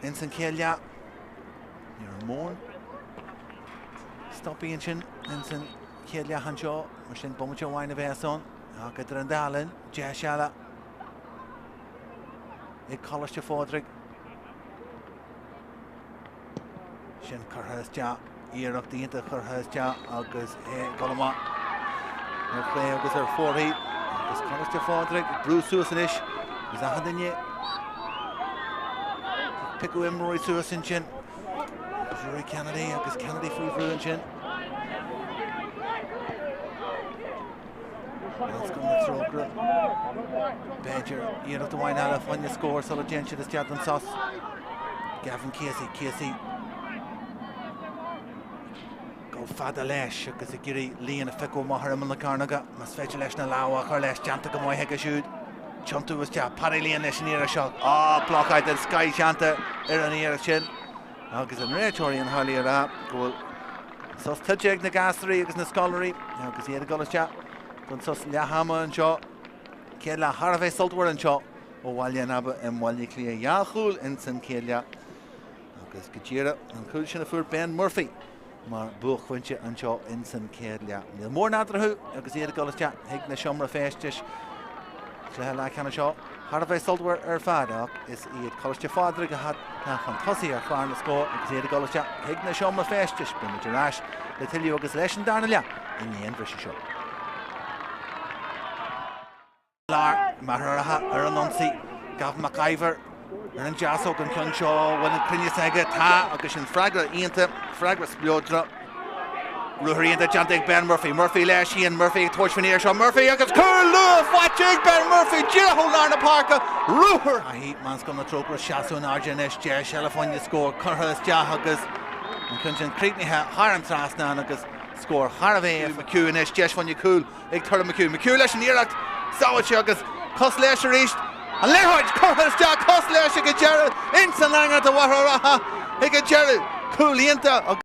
Ins an chéad leath, ní raibh mórán stopaí ansin ins an chéad leath anseo, mar sin bomaite amháin a bheas ann. Ach idir an dá linn, deis eile ag Coláiste Phádraig. Sin curtha isteach, iarracht iontach curtha isteach agus é ag dul amach ar chlé agus ar fóraoil. Agus Coláiste Phádraig ag brú suas anois agus achan duine ag piocadh imreoirí suas ansin. Agus Rory Kennedy agus Kennedy faoi bhrú ansin. Meánscoil na Trócaire. B'fhéidir iarracht amháin eile fá choinne scór sula dtéann siad isteach don sos. Gavin Casey, Casey ag dul fada leis agus ag iarraidh líon a phiocadh amach ar imeall na cearnóige. Más féidir leis na lámha a chur leis, déanta go maith aige siúd. Tiontú isteach, Paddy Lane leis an iarracht seo. Á, blocáil den scoth déanta ar an iarracht sin. Agus an réiteoir Ian Howley ag rá go bhfuil sos tuillte ag na gasúirí agus na scoláirí agus iad ag dul isteach don sos leath ama anseo. Céad leath thar a bheith sultmhar anseo ó Bhaile an Aba i mBaile Átha Cliath. Dhá chúl ins an chéad leath agus go díreach an cúl sin a fuair Ben Murphy mar buaicphointe anseo ins an chéad leath. Níl mórán eatarthu agus iad ag dul isteach chuig na seomra feistis. Cluiche leathcheannais seo thar a bheith sultmhar ar fad ach is iad Coláiste Phádraig atá chun tosaigh ar chlár na scór agus iad ag dul isteach chuig na seomra feistis. Beidh muid ar ais le tuilleadh agus leis an darna leath i ndiaidh an bhriseadh seo. Lár, Machaire Rátha ar an ionsaí. Gavin McIver ar an deasóg an ceann seo. Bhfuil an cruinneas aige? Tá, agus sin freagra iontach, freagra spleodrach. Ruathar iontach déanta ag Ben Murphy. Murphy leis féin, Murphy ag tabhairt faoin iarracht seo. Murphy agus cúl luath faighte ag Ben Murphy díreach ó lár na páirce. Ruathar! Caithfidh Meánscoil na Trócaire seasamh in airde anois. Deis eile fá choinne scór curtha isteach agus an ceann sin críochnaithe thar an trasnán agus scór thar a bheith McHugh anois. Deis fá choinne cúl ag Turlough McHugh. McHugh leis an iarracht sábháilte agus cos leis arís. An liathróid curtha isteach, cos leis ag an deireadh, ins an eangach do Mhachaire Rátha ag an deireadh. Cúl iontach.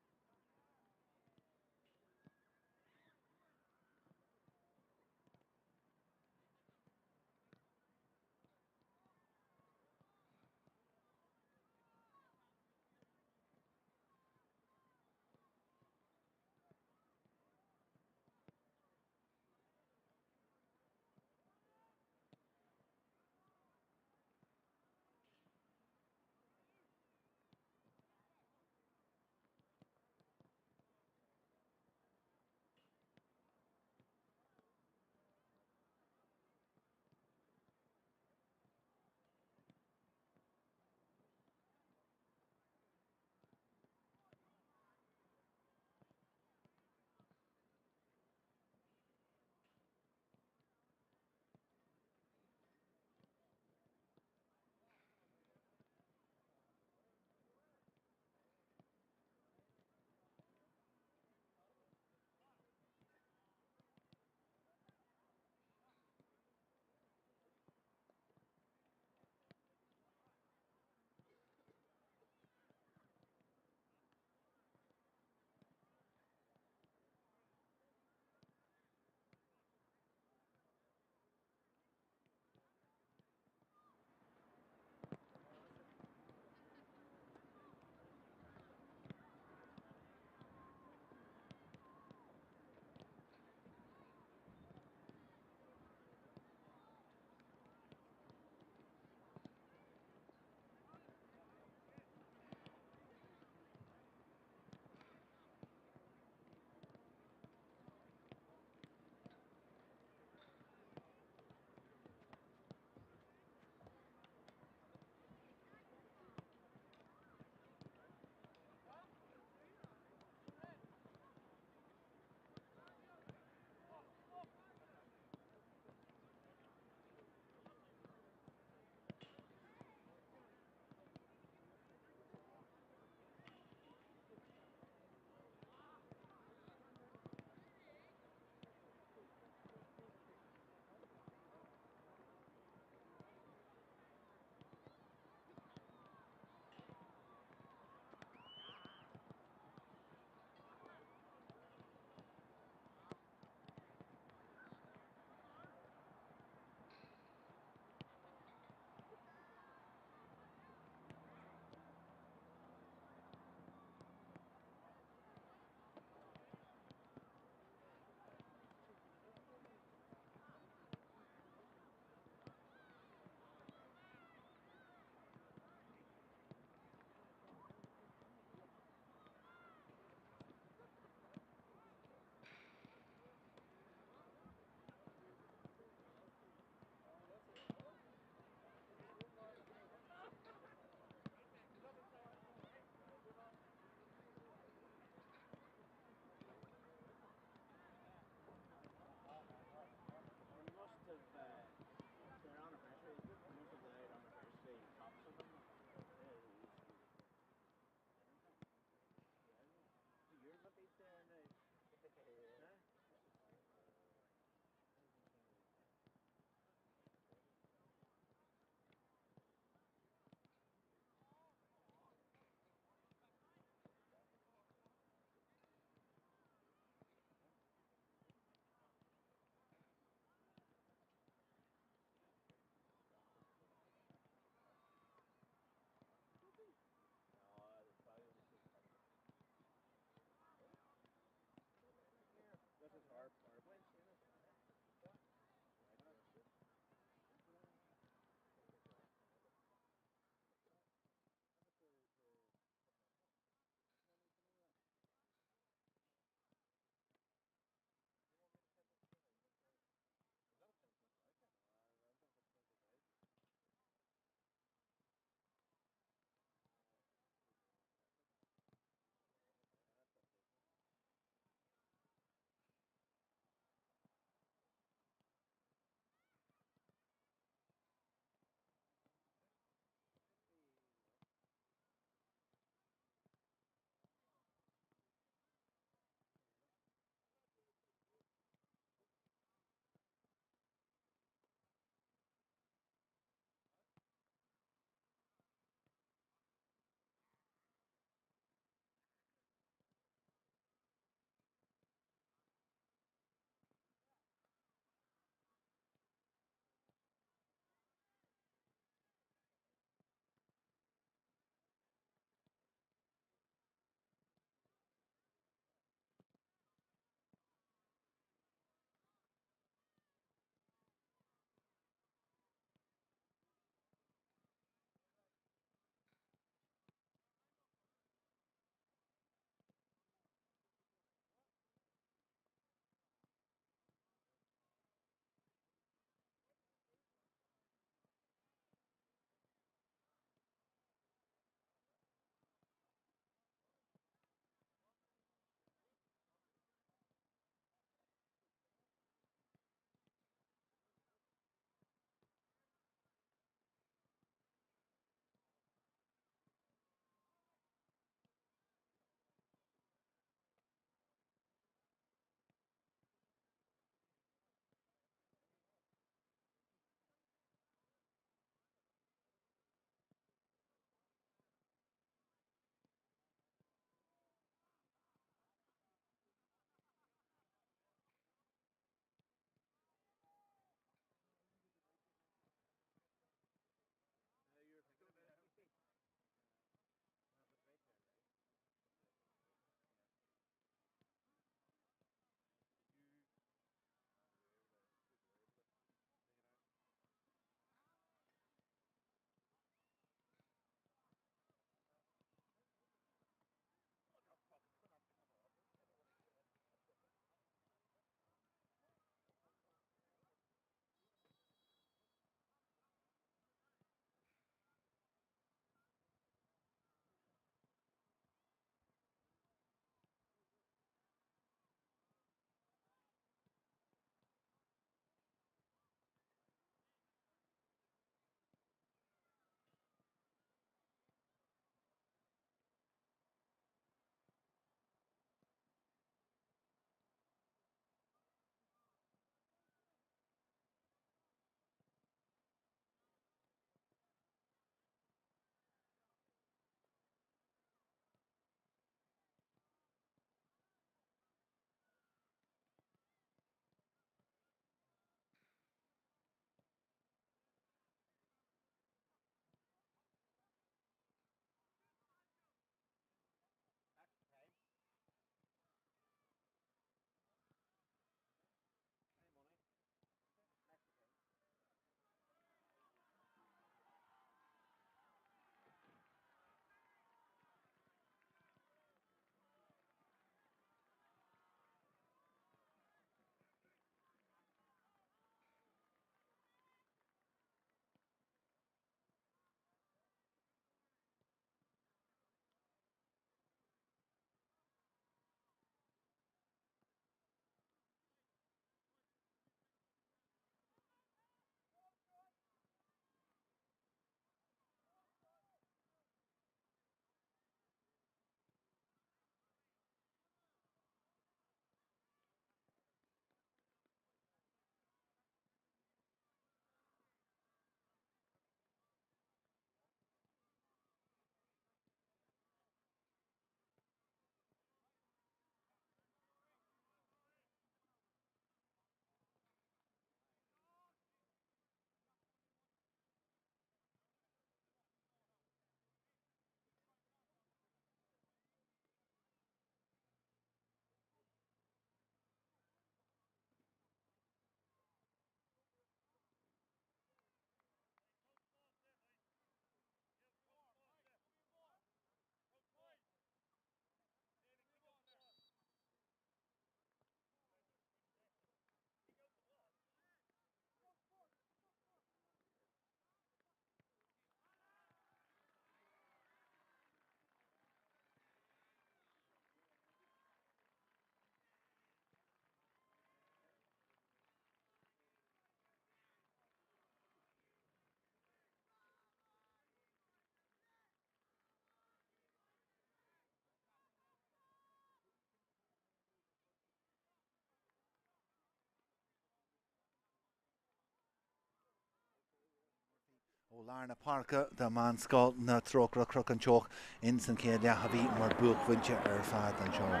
Ó lár na páirce do Mheánscoil na Trócaire Cnoc an Tseoigh ins an chéad leath a bhí mar buaicphointe ar fad anseo.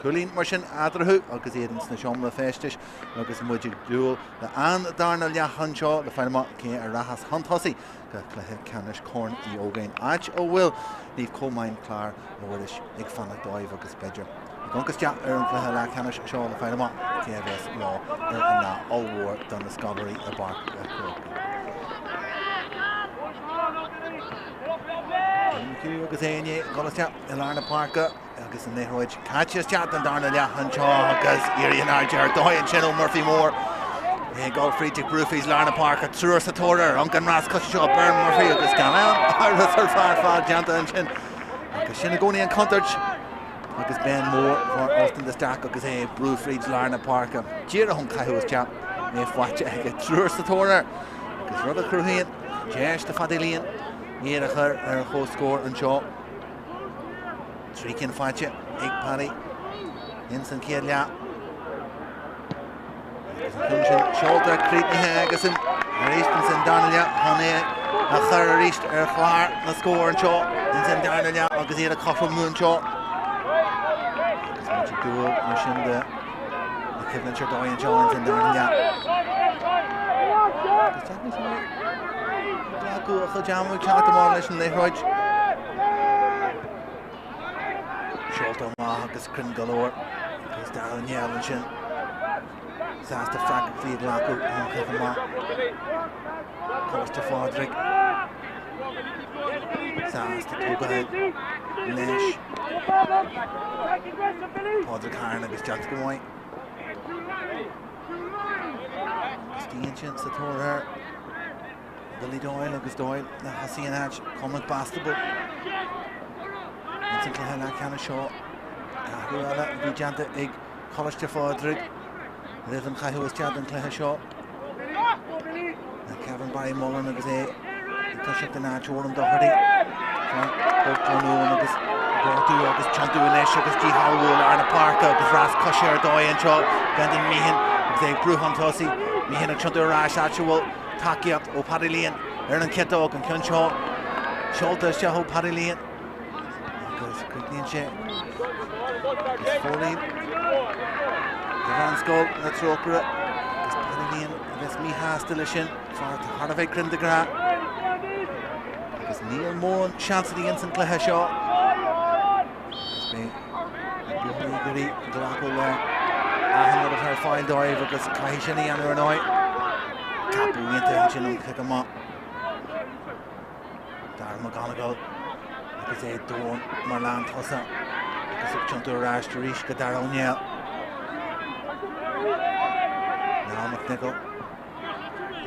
Cúilín mar sin eadarthu agus iad ins na seomra feistis agus muid ag dúil le an darna leath anseo le fáil amach cé a rachas chun tosaigh go cluiche ceannais Corn Uí Ógáin, áit a bhfuil Naomh Colmáin Clár Mhuiris ag fanacht dóibh agus b'fhéidir ag amharc isteach ar an chluiche leathcheannais seo le fáil amach cé a bheas leo ar an lá ollmhór do na scoláirí i bPáirc an Chrócaigh. McHugh agus é i ndiaidh dul isteach i lár na páirce agus an liathróid caite isteach don darna leath anseo agus éirí in airde ar dóigh ansin ó Murphy Mór. É ag dul fríd ag brú fríd lár na páirce, triúr sa tóir air, an rás coise seo Ben Murphy agus gan aon amhras ar fear fad déanta ansin. Agus sin i gcónaí an chontúirt agus Ben Mór fear Austin de Staic agus é ag brú fríd lár na páirce. Díreach ón caitheamh isteach é faighte aige triúr sa tóir air agus rud a chruthaíonn deis do Phaddy Lane iad a chur ar chomhscór anseo. 3 cinn faighte ag Paddy ins an chéad leath. Agus an ceann sin seolta críochnaithe agus an arís ins an darna leath chun é a chur arís ar chlár na scór anseo ins an darna leath agus iad ag cothromú anseo. Agus muid ag dúil mar sin de na coimhlint ar dóigh anseo ins an darna leath. Agus deacair sé glacadh a chuid ama ag teacht amach leis an liathróid. Seolta amach agus cruinn go leor agus Darragh Ó Néill ansin sásta freagrachtaí a ghlacadh ón chic amach. Coláiste Phádraig sásta tógáil leis. Pádraig Harn agus déanta go maith. Istigh ansin sa tóir air. Billy Doyle agus Doyle a thosaigh in áit Cormac Bastable. Ins an cluiche leathcheannais seo, athrú eile a bhí déanta ag Coláiste Phádraig roimh an chaitheamh isteach don chluiche seo. Kevin Barry Mullen agus é ag toiseacht in áit Odhrán Doherty. Port Nuan agus gortú agus tiontú anois agus díshealbhú i lár na páirce agus rás coise ar dóigh anseo. Brendan Meehan agus é ag brú chun tosaigh. Meehan ag tiontú ar ais áit a bhfuil tacaíocht ó Paddy Lane ar an chiotóg, an ceann seo seolta isteach ó Paddy Lane agus críochnaíonn sé agus fóillín do Mheánscoil na Trócaire agus Paddy Lane a bheas míshásta leis sin, fear atá thar a bheith cruinn de ghnáth agus níl mórán seansanna ins an gcluiche seo. Agus beidh na buachaillí ag iarraidh glacadh le achan rud atá ar fáil dóibh agus caithfidh sin a dhéanamh ar ndóigh. Ceapadh iontach ansin ón chic amach. Darragh McGonigle agus é domhain mar lán tosaí agus ag tiontú ar ais arís go Darragh Ó Néill. Niall McNicholl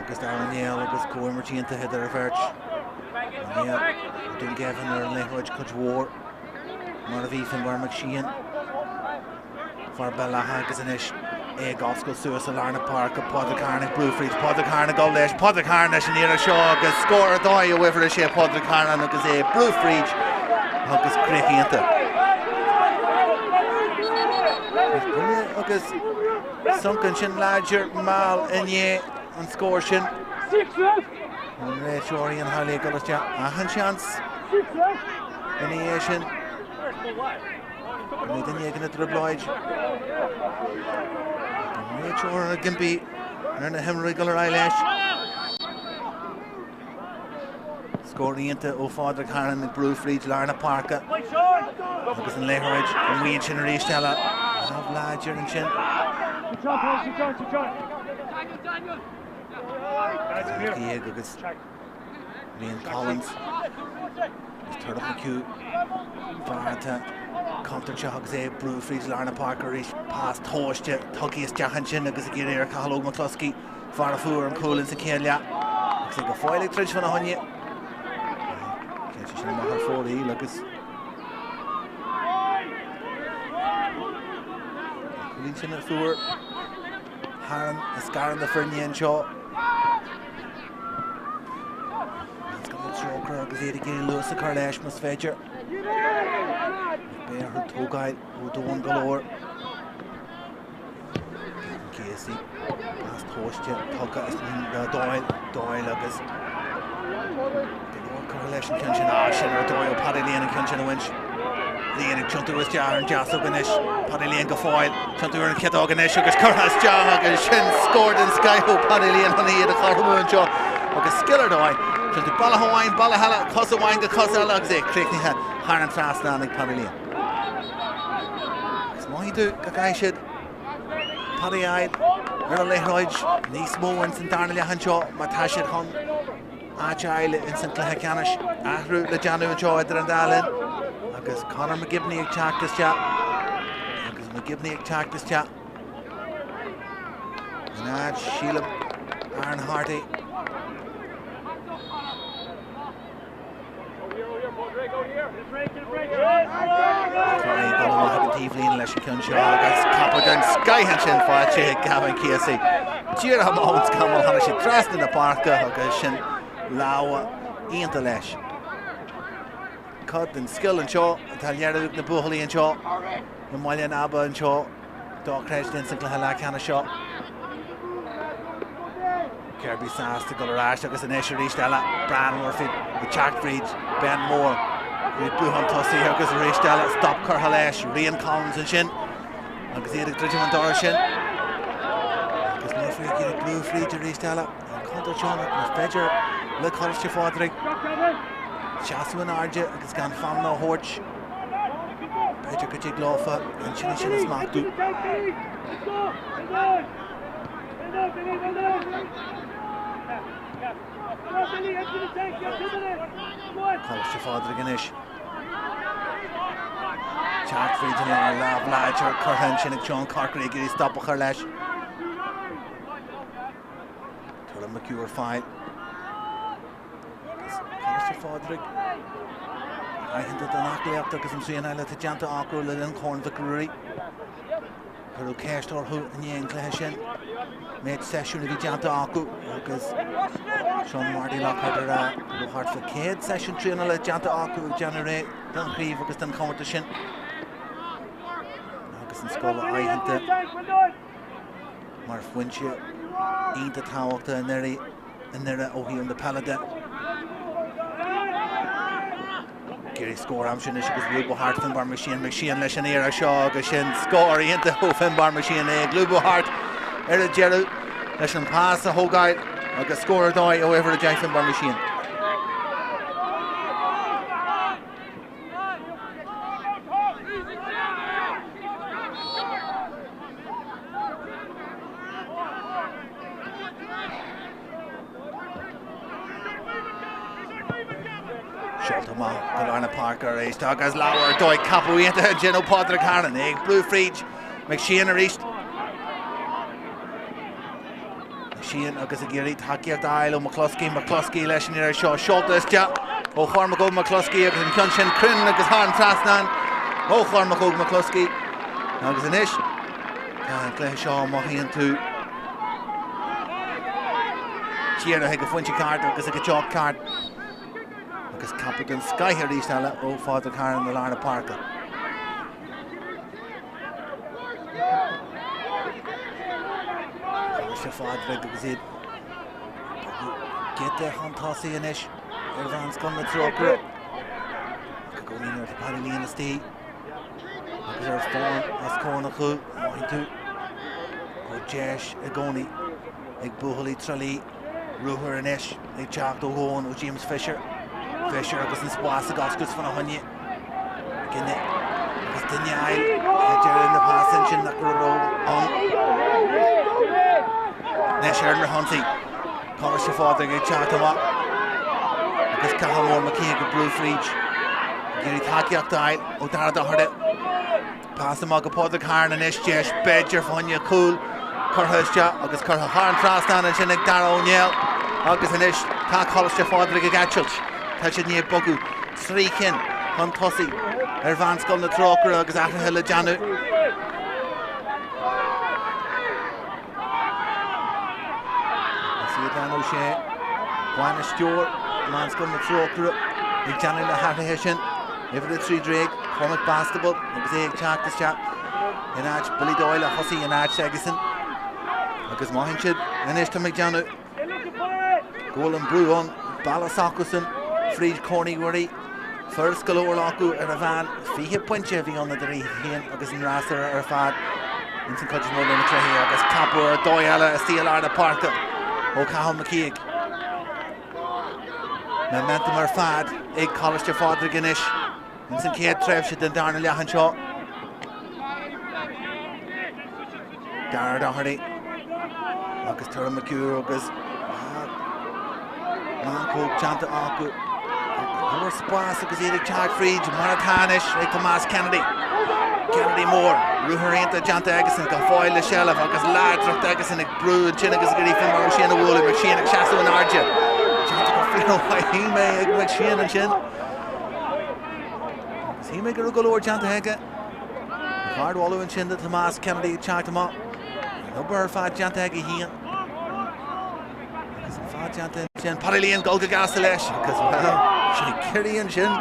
agus Darragh Ó Néill agus comhimirt iontach idir an bheirt. Ó Néill ó Dún Geimhin ar an liathróid cuid mhór mar a bhí Finbarr McSheehan. Fear Béal Átha agus anois é ag oscailt suas i lár na páirce, Pádraig Harnan ag brú fríd, Pádraig Harnan ag dul leis, Pádraig Harnan leis an iarraidh seo agus scór ar dóigh ó uimhir 6 Pádraig Harnan agus é ag brú fríd agus críoch iontach. Buille agus sonc ansin láidir mall i ndiaidh an scór sin. An réiteoir Ian Howley ag dul isteach achan seans ina dhiaidh sin. Go mbeidh duine éigin i dtrioblóid. An réiteoir ag impí ar na himreoirí dul ar aghaidh leis. Scór iontach ó Phádraig Harnan ag brú fríd lár na páirce. Agus an liathróid amuigh ansin arís eile. Lámh láidir ansin. Gíog agus Liam Collins agus Turlough McHugh fear atá contúirteach agus é ag brú fríd lár na páirce arís. Pas tomhaiste tugtha isteach ansin agus ag iarraidh ar Cathal Óg McCloskey fear a fuair an cúl insa chéad leath agus é go fóill ag troid fána choinne. Téann sé sin amach ar fóraoil agus an cúilín sin a fuair Harnan a scarann na foirne anseo. Meánscoil na Trócaire agus iad ag iarraidh luas a chur leis más féidir. Beidh orthu tógáil ó domhan go leor. Kevin Casey, pas tomhaiste tugtha as Doyle, Doyle agus Go leor curtha leis an ceann sin. Ah, sin ar dóigh ó Paddy Lane an ceann sin a bhaint. Lane ag tiontú isteach ar an deasóg anois. Paddy Lane go fóill. Tiontú ar an chiotóg anois agus curtha isteach agus sin scór den scoith ó Paddy Lane chun iad a chothromú anseo. Agus scil ar dóigh. Tiontú bealach amháin, bealach eile, cos amháin go cos eile agus é críochnaithe thar an trasnán ag Paddy Lane. Agus mothaíonn tú go gcaithfidh siad Paddy a fháil ar an liathróid níos mó ins an darna leath anseo má tá siad chun áit a fháil ins an cluiche ceannais. Athrú le déanamh anseo idir an dá linn agus Conor McGibney ag teacht isteach agus McGibney ag teacht isteach in áit sílim Aaron Harty. Dul amach ag an taobhlíne leis an ceann seo agus capadh den scoith ansin faighte ag Gavin Casey. Díreach amach ón scamall tháinig sé trasna na páirce agus sin lámha iontach leis. Cuid den scil anseo atá léirithe ag na buachaillí anseo i mBaile an Aba anseo. Dochreidte ins an gcluiche leathcheannais seo. Kirby sásta dul ar ais agus anois arís eile Brian Murphy ag teacht fríd Ben Moore ag brú chun tosaigh agus arís eile stop curtha leis Rian Collins ansin agus iad ag druidim an doras sin. Agus Murphy ag iarraidh brú fríd arís eile an contúirt ann ach ní féidir le Coláiste Phádraig seasamh in airde agus gan feamna a thabhairt. B'fhéidir go dtig leofa an tine sin a smachtú. Coláiste Phádraig anois. Teacht fríd an lár, lámh láidir curtha ansin ag Seán Corkery ag iarraidh stop a chur leis. Tuairim McHugh ar fáil. Agus Coláiste Phádraig aitheanta don aclaíocht agus an traenáil atá déanta acu le linn Chorn Mhic Ruairí. Cuireadh ceist orthu i ndiaidh an chluiche sin, méid seisiún a bhí déanta acu agus Seán Marty Lockhart ag rá go raibh thart fá 100 seisiún traenála déanta acu ag déanamh réidh don chraobh agus don chomórtas sin. Agus an scoil aitheanta mar phointe iontach tábhachtach i nDoire i nDoire ó thaobh na peile de. Ag iarraidh scór a aimsiú anois agus lúbadh thart Finbar McShane, McShane leis an iarraidh seo agus sin scór iontach ó Finbar McShane é ag lúbadh thart ar an deireadh leis an pas a thógáil agus scór ar dóigh ó uimhir 10 Finbar McShane. Seolta amach go lár na páirce arís agus lámh ar dóigh capadh iontach ansin ó Pádraig Harnan ag brú fríd McShane arís. McShane agus ag iarraidh tacaíocht a fháil ó McCluskey, McCluskey leis an iarraidh seo seolta isteach ó Chormac Óg McCluskey agus an ceann sin cruinn agus thar an trasnán ó Chormac Óg McCluskey. Agus anois tá an cluiche seo mothaíonn tú dírithe ag an phointe ceart agus ag an teocht ceart agus capadh den scoith arís eile ó Phádraig Harnan i lár na páirce. Coláiste Phádraig agus iad giota chun tosaigh anois ar Mheánscoil na Trócaire. Ach i gcónaí nuair atá Paddy Lane istigh agus ar fán os comhair na chúl, mothaíonn tú go bhfuil deis i gcónaí ag buachaillí Trá Lí ruathar anois ag teacht ó dhomhan ó James Fisher. Fisher agus an spás ag oscailt fána choinne. Duine agus duine a fháil ag deireadh na pas ansin nach raibh ann. Anois ar an ionsaí. Coláiste Phádraig ag teacht amach agus Cathal Mór McKeon ag brú fríd. Ag iarraidh tacaíocht a fháil ó Dara Doherty. Pas amach go Pádraig Harnan anois deis b'fhéidir fá choinne cúl curtha isteach agus curtha thar an trasnán ansin ag Dara Ó Néill agus anois tá Coláiste Phádraig ag eitilt. Tá siad i ndiaidh bogadh 3 cinn chun tosaigh ar Mheánscoil na Trócaire agus athruithe le déanamh. Is iad Dan O'Shea, bainisteoir Mheánscoil na Trócaire, ag déanamh na hathruithe sin. Uimhir 13, Cormac Bastable agus é ag teacht isteach in áit Billy Doyle a thosaigh in áit s'aigesan. Agus mothaíonn siad anois tá mé ag déanamh go bhfuil an brú ann. Bealach s'acusan fríd Corn Uí Mhuirí. Furas go leor acu ar an mheán, 20 pointe a bhí ann idir iad féin agus an fhreasúra ar fad ins an chuid is mó de na cluichí agus ceapadh ar dóigh eile istigh i lár na páirce ó Cathal McKeague. Momentum ar fad ag Coláiste Phádraig anois ins an chéad tréimhse den darna leath anseo. Darragh Doherty agus Tara McHugh agus meancóg déanta acu. Go leor spás agus iad ag teacht fríd mar atá anois ag Tomás Kennedy. Kennedy mór, ruathar iontach déanta aigesan go fóill le seilbh agus láidreacht aigesan ag brú ansin agus ag iarraidh Finbarr O'Shane a bhualadh, McShane ag seasamh in airde. Déanta go fíormhaith shíl mé ag McShane ansin. Agus shíl mé go raibh go leor déanta aige. Ardmholadh ansin do Tomás Kennedy ag teacht amach. An obair ar fad déanta aige féin. Agus an fad déanta ansin. Paddy Lane dul go gasta leis. Agus well, sé Ciarraí ansin.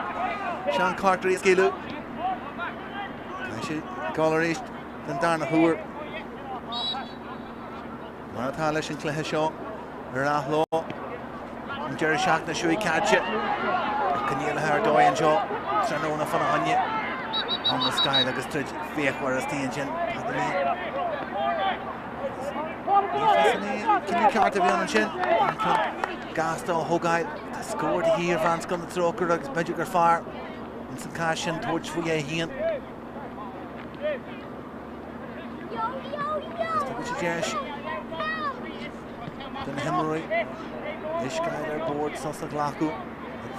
Seán Carter a scaoileadh. Caithfidh sé dul arís den darna huair. Mar atá leis an chluiche seo ar athló an deireadh seachtaine seo caite. Coinníollacha ar dóigh anseo tráthnóna fána choinne. An Skyl agus troid fíochmhar istigh ansin. Paddy Lane. Ní fios an é cinneadh ceart a bhí ann ansin. An ceann gasta a thógáil. Tá scór de dhíth ar Mheánscoil na Trócaire agus b'fhéidir gur fearr ins an cás sin tabhairt faoi é féin. Agus tugann sé deis do na himreoirí uisce ar bord sos a ghlacadh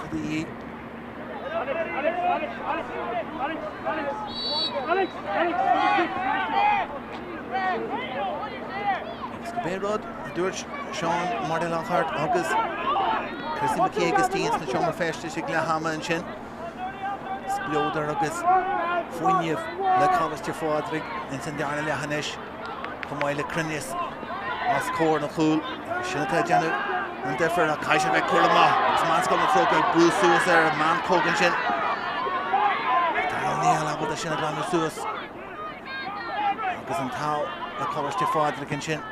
ag de dhíth. Agus cibé rud a dúirt Seán Marty Lockhart agus Chrissy McKaigue istigh sna seomra feistis ag leath ama ansin. Spleodar agus fuinneamh le Coláiste Phádraig ins an darna leath anois, chomh maith le cruinneas os comhair na chúl. Agus sin atá ag déanamh an difear ach caithfidh sé bheith cúramach agus Meánscoil na Trócaire ag brú suas ar an meancóg ansin. Dara O'Neill ábalta sin a ghlanadh suas agus an t-ádh le Coláiste Phádraig ansin.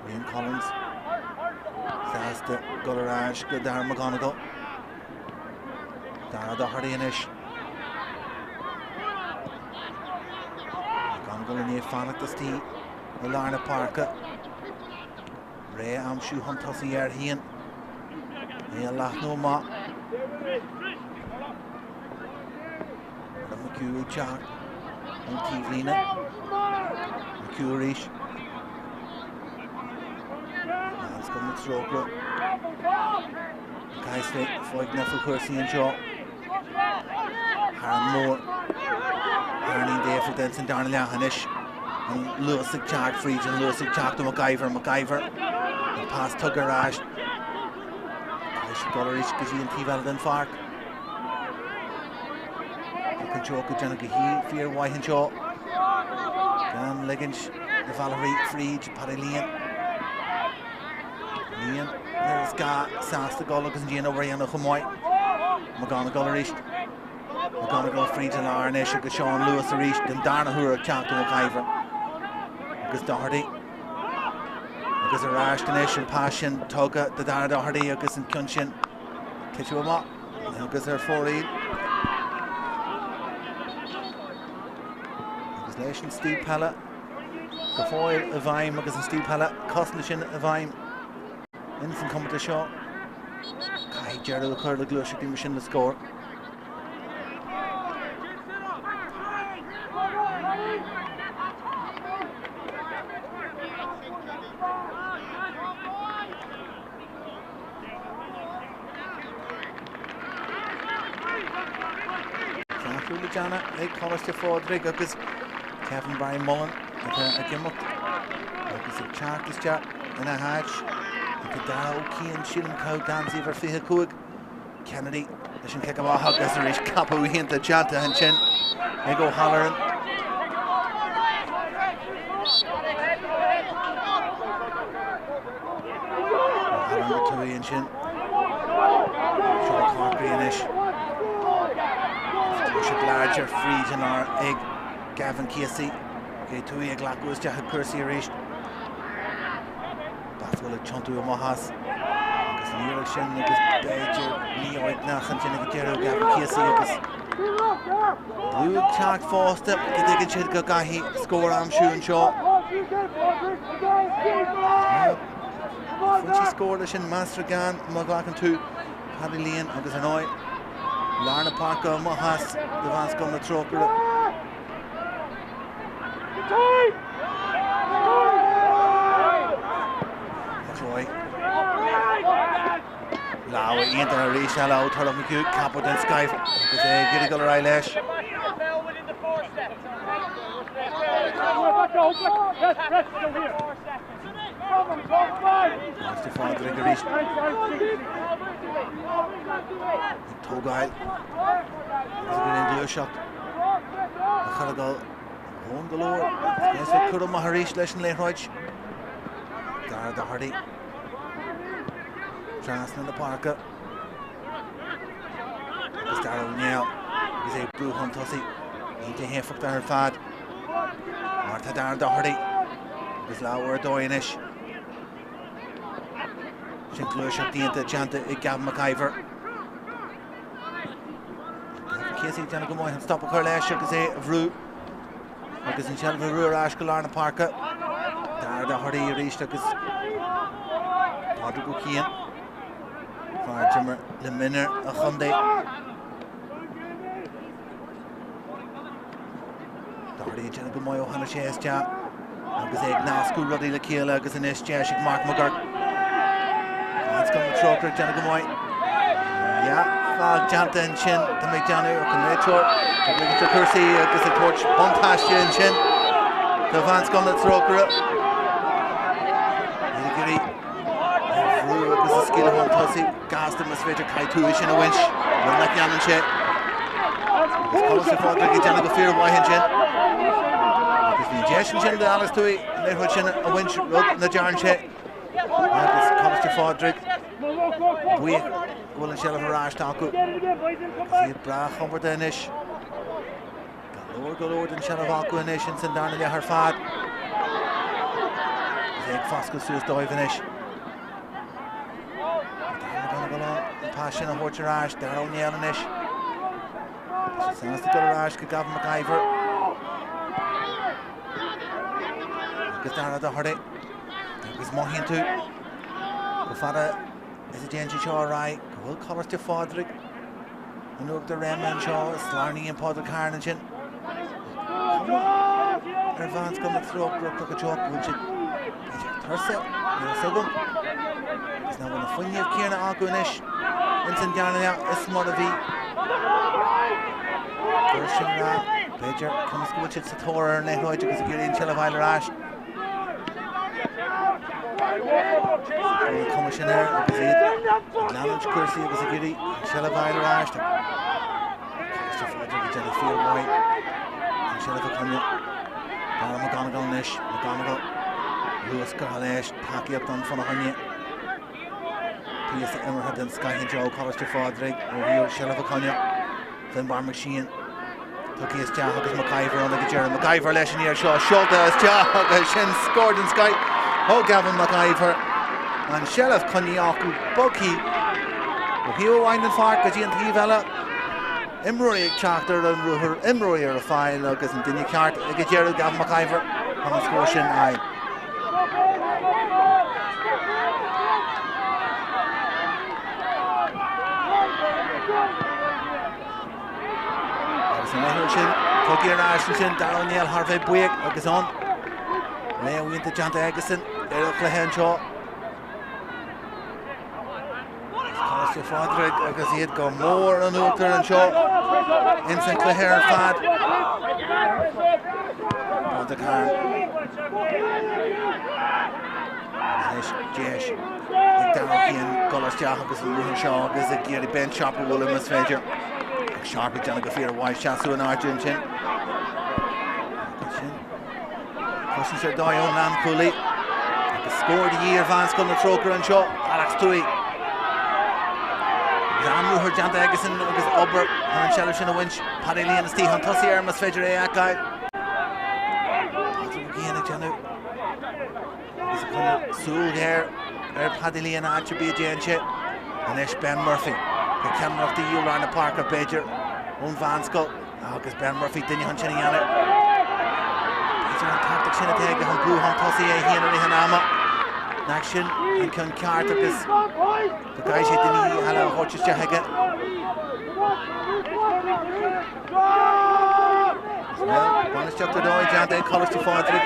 Liam Collins sásta dul ar ais go Darragh McGonigle. Darragh Doherty anois. McGonigle i ndiaidh fanacht istigh i lár na páirce. Réidh a aimsiú chun tosaigh air féin. É a leathnú amach. McHugh ag teacht ón taobhlíne. McHugh arís. Meánscoil na Trócaire. Caithfidh foighneach faoi chúrsaí anseo. Thar an mór. Beagáinín daofa ins an darna leath anois. An luas ag teacht fríd, an luas ag teacht ó MacIver, MacIver. An pas tugtha ar ais. Caithfidh sé dul arís go dtí an taobh eile den pháirc. Tá an ag déanamh go fíormhaith anseo. Gan ligint na Valerie fríd Paddy Lane. Lane nuair is gá sásta dul agus an dianobair a dhéanamh chomh maith. McGonigle arís. McGonigle fríd an lár anois agus Seán Lewis arís den darna huair ag teacht ó MacIver. Agus Doherty. Agus ar ais anois an pas sin tugtha do Dara Doherty agus an ceann sin tite amach. Agus ar fóraoil. Agus leis an stíl peile go fóill i bhfeidhm agus an stíl peile cosanta sin i bhfeidhm ins an comórtas seo. Caithfidh deireadh a chur le gluaiseachtaí mar sin le scór. Ceathrú le déanamh ag Coláiste Phádraig agus Kevin Barry Mullen atá ag imeacht agus ag teacht isteach ina háit. Tá Dara Ó Ciain, sílim caitheamh geansaí uimhir 25. Kennedy leis an cic amach agus arís ceapadh iontach déanta ansin ag O'Halloran. O'Halloran go tuí ansin. Seán Corkery anois. Tá sé láidir fríd an lár ag Gavin Casey. Ach é Tuohy ag glacadh isteach i gcúrsaí arís. Basquel ag tiontú amach as agus an iarraidh sin agus b'fhéidir mífhoighneach ansin ag an deireadh Gavin Casey agus brú ag teacht fosta go dtuigeann siad go gcaithfidh scór a aimsiú anseo. Pointí scór leis sin measartha gann má ghlacann tú Paddy Lane agus ar ndóigh lár na páirce amach as do Mheánscoil na Trócaire. McCloy. Lámh iontach arís eile ó Turlough McHugh, ceapadh den scoth agus é ag iarraidh dul ar aghaidh leis. Coláiste Phádraig arís. Ag tógáil agus ag an ngluaiseacht a chur ag dul domhain go leor. Agus é curtha amach arís leis an liathróid. Darragh Doherty. Trasna na páirce. Agus Darragh Ó Néill agus é ag brú chun tosaigh. Iontach éifeachtach ar fad. Mar tá Darragh Doherty agus lámh ar dóigh anois. Sin gluaiseacht iontach déanta ag Gavin McIver. Gavin Casey ag déanamh go maith an stop a chur leis agus é a bhrú. Agus an tseilbh a bhrú ar ais go lár na páirce. Darragh Doherty arís agus Pádraig Ó Ciain. Fear a d'imir le mionúir an chontae. Doherty ag déanamh go maith ó tháinig sé isteach agus é ag nascadh rudaí le chéile agus anois deis ag Mark McGurk. Meánscoil na Trócaire ag déanamh go maith. Dea-fheall déanta ansin do McDonough ach an réiteoir ag ligint do chúrsaí agus ag tabhairt buntáiste ansin do Mheánscoil na Trócaire. Iad ag iarraidh a bhrú agus a scaoileadh chun tosaigh. Gasta más féidir caithfidh tú é sin a bhaint, rud nach ndéanann sé. Agus Coláiste Phádraig ag déanamh go fíormhaith ansin. Agus bhí an deis ansin do Alex Tuohy an liathróid sin a bhaint, rud nach dtearn sé. Agus Coláiste Phádraig buíoch go bhfuil an seilbh ar ais acu. Agus iad breá compordach anois. Go leor go leor den seilbh acu anois ins an darna leath ar fad. Agus é ag foscadh suas dóibh anois. McGonigle an pas sin a thabhairt ar ais, Darragh Ó Néill anois. Tá sé sásta dul ar ais go Gavin McIver. Agus Darragh Doherty. Agus mothaíonn tú chomh fada is a dtéann sé seo ar aghaidh go bhfuil Coláiste Phádraig in uachtar réime anseo, slarnaíonn Pádraig Hearne ansin. Cuma ar Mheánscoil na Trócaire Cnoc an Tseoigh go bhfuil siad b'fhéidir tuirseach, níl a fhios agam. Agus nach bhfuil an fuinneamh céanna acu anois ins an darna leath is mar a bhí. Cuir sin rá, b'fhéidir, cionn is go bhfuil siad sa tóir ar an liathróid agus ag iarraidh an tseilbh a fháil ar ais. An cuma sin air agus iad ag leanúint cúrsaí agus ag iarraidh an tseilbh a fháil ar ais. Coláiste Phádraig ag déanamh fíormhaith an tseilbh a choinneáil. Dara McGonigle anois, McGonigle luasctha leis, tacaíocht ann fána choinne. Píosa imeartha den scoth anseo ó Choláiste Phádraig ó thaobh seilbh a choinneáil. Finbar McSheehan tugtha isteach agus McIver ann ag an deireadh. McIver leis an iarraidh seo seolta isteach agus sin scór den scoth ó Gavin McIver. An seilbh coinnithe acu bogtha ó thaobh amháin den pháirc go dtí an taobh eile. Imreoirí ag teacht ar an ruathar, imreoirí ar a fáil agus an duine ceart ag an deireadh Gavin McIver chun an scór sin a fháil. Agus an liathróid sin tugtha ar ais ansin, Darragh Ó Néill thar bheith buíoch agus an léamh iontach déanta aigesan ar an chluiche anseo. Coláiste Phádraig agus iad go mór in uachtar anseo ins an chluiche ar fad. Pádraig Hearne. Anois deis ag Darragh Keane dul isteach agus an ruathar seo agus ag iarraidh Ben Sharpe a bhualadh más féidir. Ach Sharpe ag déanamh go fíormhaith seasamh in airde ansin. Agus sin cosaint ar dóigh ón lánchúlaí. Agus scór de dhíth ar Mheánscoil na Trócaire anseo, Alex Tuohy. Agus an-ruathar déanta aigesan agus obair chun an tseilbh sin a bhaint. Paddy Lane istigh chun tosaigh air más féidir é a fheiceáil. Lane ag déanamh agus ag coinneáil súil ghéar ar Paddy Lane áit ar bith a dtéann sé. Anois Ben Murphy. Tá ceannaireacht de dhíth ó lár na páirce b'fhéidir ón Mheánscoil agus Ben Murphy duine chun sin a dhéanamh. B'fhéidir an tactic sin atá aige chun brú chun tosaigh é féin i rith an ama. Nach sin an ceann ceart agus go gcaithfidh sé duine eile a thabhairt isteach aige. Bainistíocht ar dóigh déanta ag Coláiste Phádraig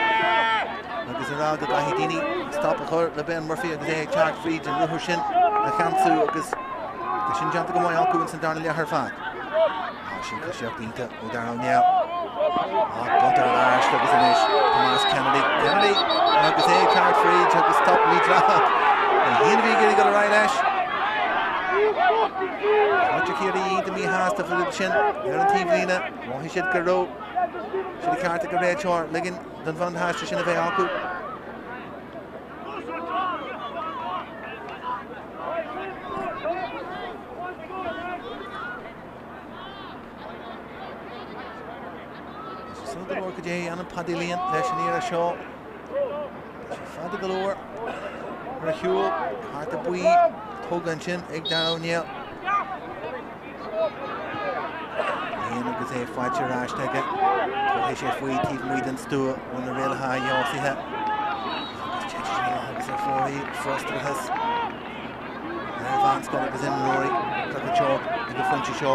agus a rá go gcaithfidh daoine stop a chur le Ben Murphy agus é ag teacht fríd an ruathar sin a cheansú agus tá sin déanta go maith acu ins an darna leath ar fad. Tá sin coisíocht iontach ó Darragh O'Neill. Ach bunt ar ais agus anois Tomás Kennedy. Kennedy agus é ag teacht fríd agus stop mídhleathach. É féin a bhí ag iarraidh dul ar aghaidh leis. Muintir Chiarraí iontach míshásta faoi sin ar an taobhlíne. Mhothaigh siad go raibh sé de cheart ag an réiteoir ligean don bhuntáiste sin a bheith acu. Is go leor cad é a dhéanann Paddy Lane leis an iarraidh seo. Tá sé fada go leor ar a shiúl. Cárta buí tógtha ansin ag Darragh O'Neill. Lane agus é faighte ar ais aige. Tabharfaidh sé faoi taobh amuigh den stua ó na rialacha fheabhsaithe. Agus titfidh sé amach agus ar fóraoil frustrachas. Ar mheánscoil agus imreoirí Cnoc an tSeoigh ag an phointe seo.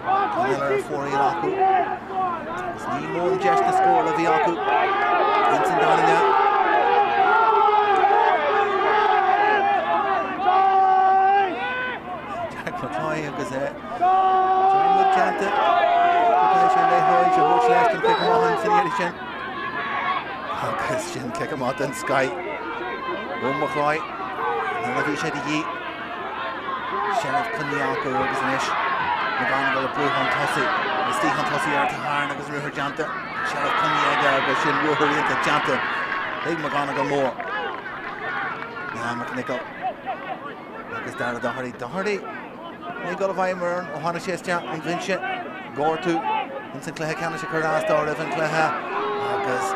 Tá eile ar fóraoil acu agus ní mó an deis na scórála a bhí acu ins an dara leath. Jack McCloy agus é dearmad déanta go gcaithfidh sé liathróid a thabhairt leis don chic amach an san iarraidh sin. Agus sin cic amach den scoith ó McCloy. Nuair a bhí sé de dhíth, seilbh coinnithe acu agus anois McGonigle ag brú chun tosaigh. Istigh chun tosaigh ar Ahern agus ruathar déanta. Seilbh coinnithe aige agus sin ruathar iontach déanta ag McGonigle mór. Ná McNichol agus Dara Doherty. Doherty ag dul i bhfeidhm ar ó tháinig sé isteach ón bhinse. Gortú ins an cluiche ceannais a chuir as dó roimh an cluiche agus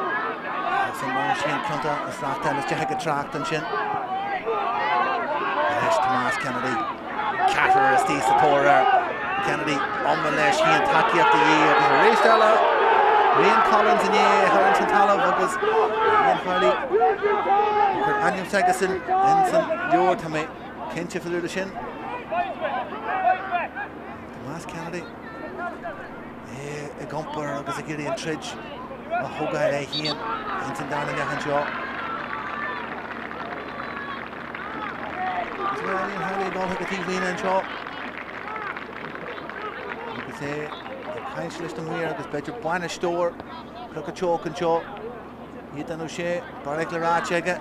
Finn Martin cionta a thrachtáil isteach ag an trácht ansin. Anois Tomás Kennedy, ceathrar istigh sa tóir air. Kennedy iomlán leis féin tacaíocht de dhíth agus arís eile Rian Collins inné a chur ins an talamh agus Rian Harley chuir ainm s'aigesan ins an leabhar tá mé cinnte fá dtaobh de sin. Tomás Kennedy é ag iompar agus ag iarraidh an troid a thógáil é féin ins an darna leath anseo. Agus Ryan Harley ag dul chuig an taobhlíne anseo. Agus é ag caint leis na maoir agus b'fhéidir bainisteoir Chnoc an tSeoigh anseo. Ethan O'Shea, barraíocht le ráite aige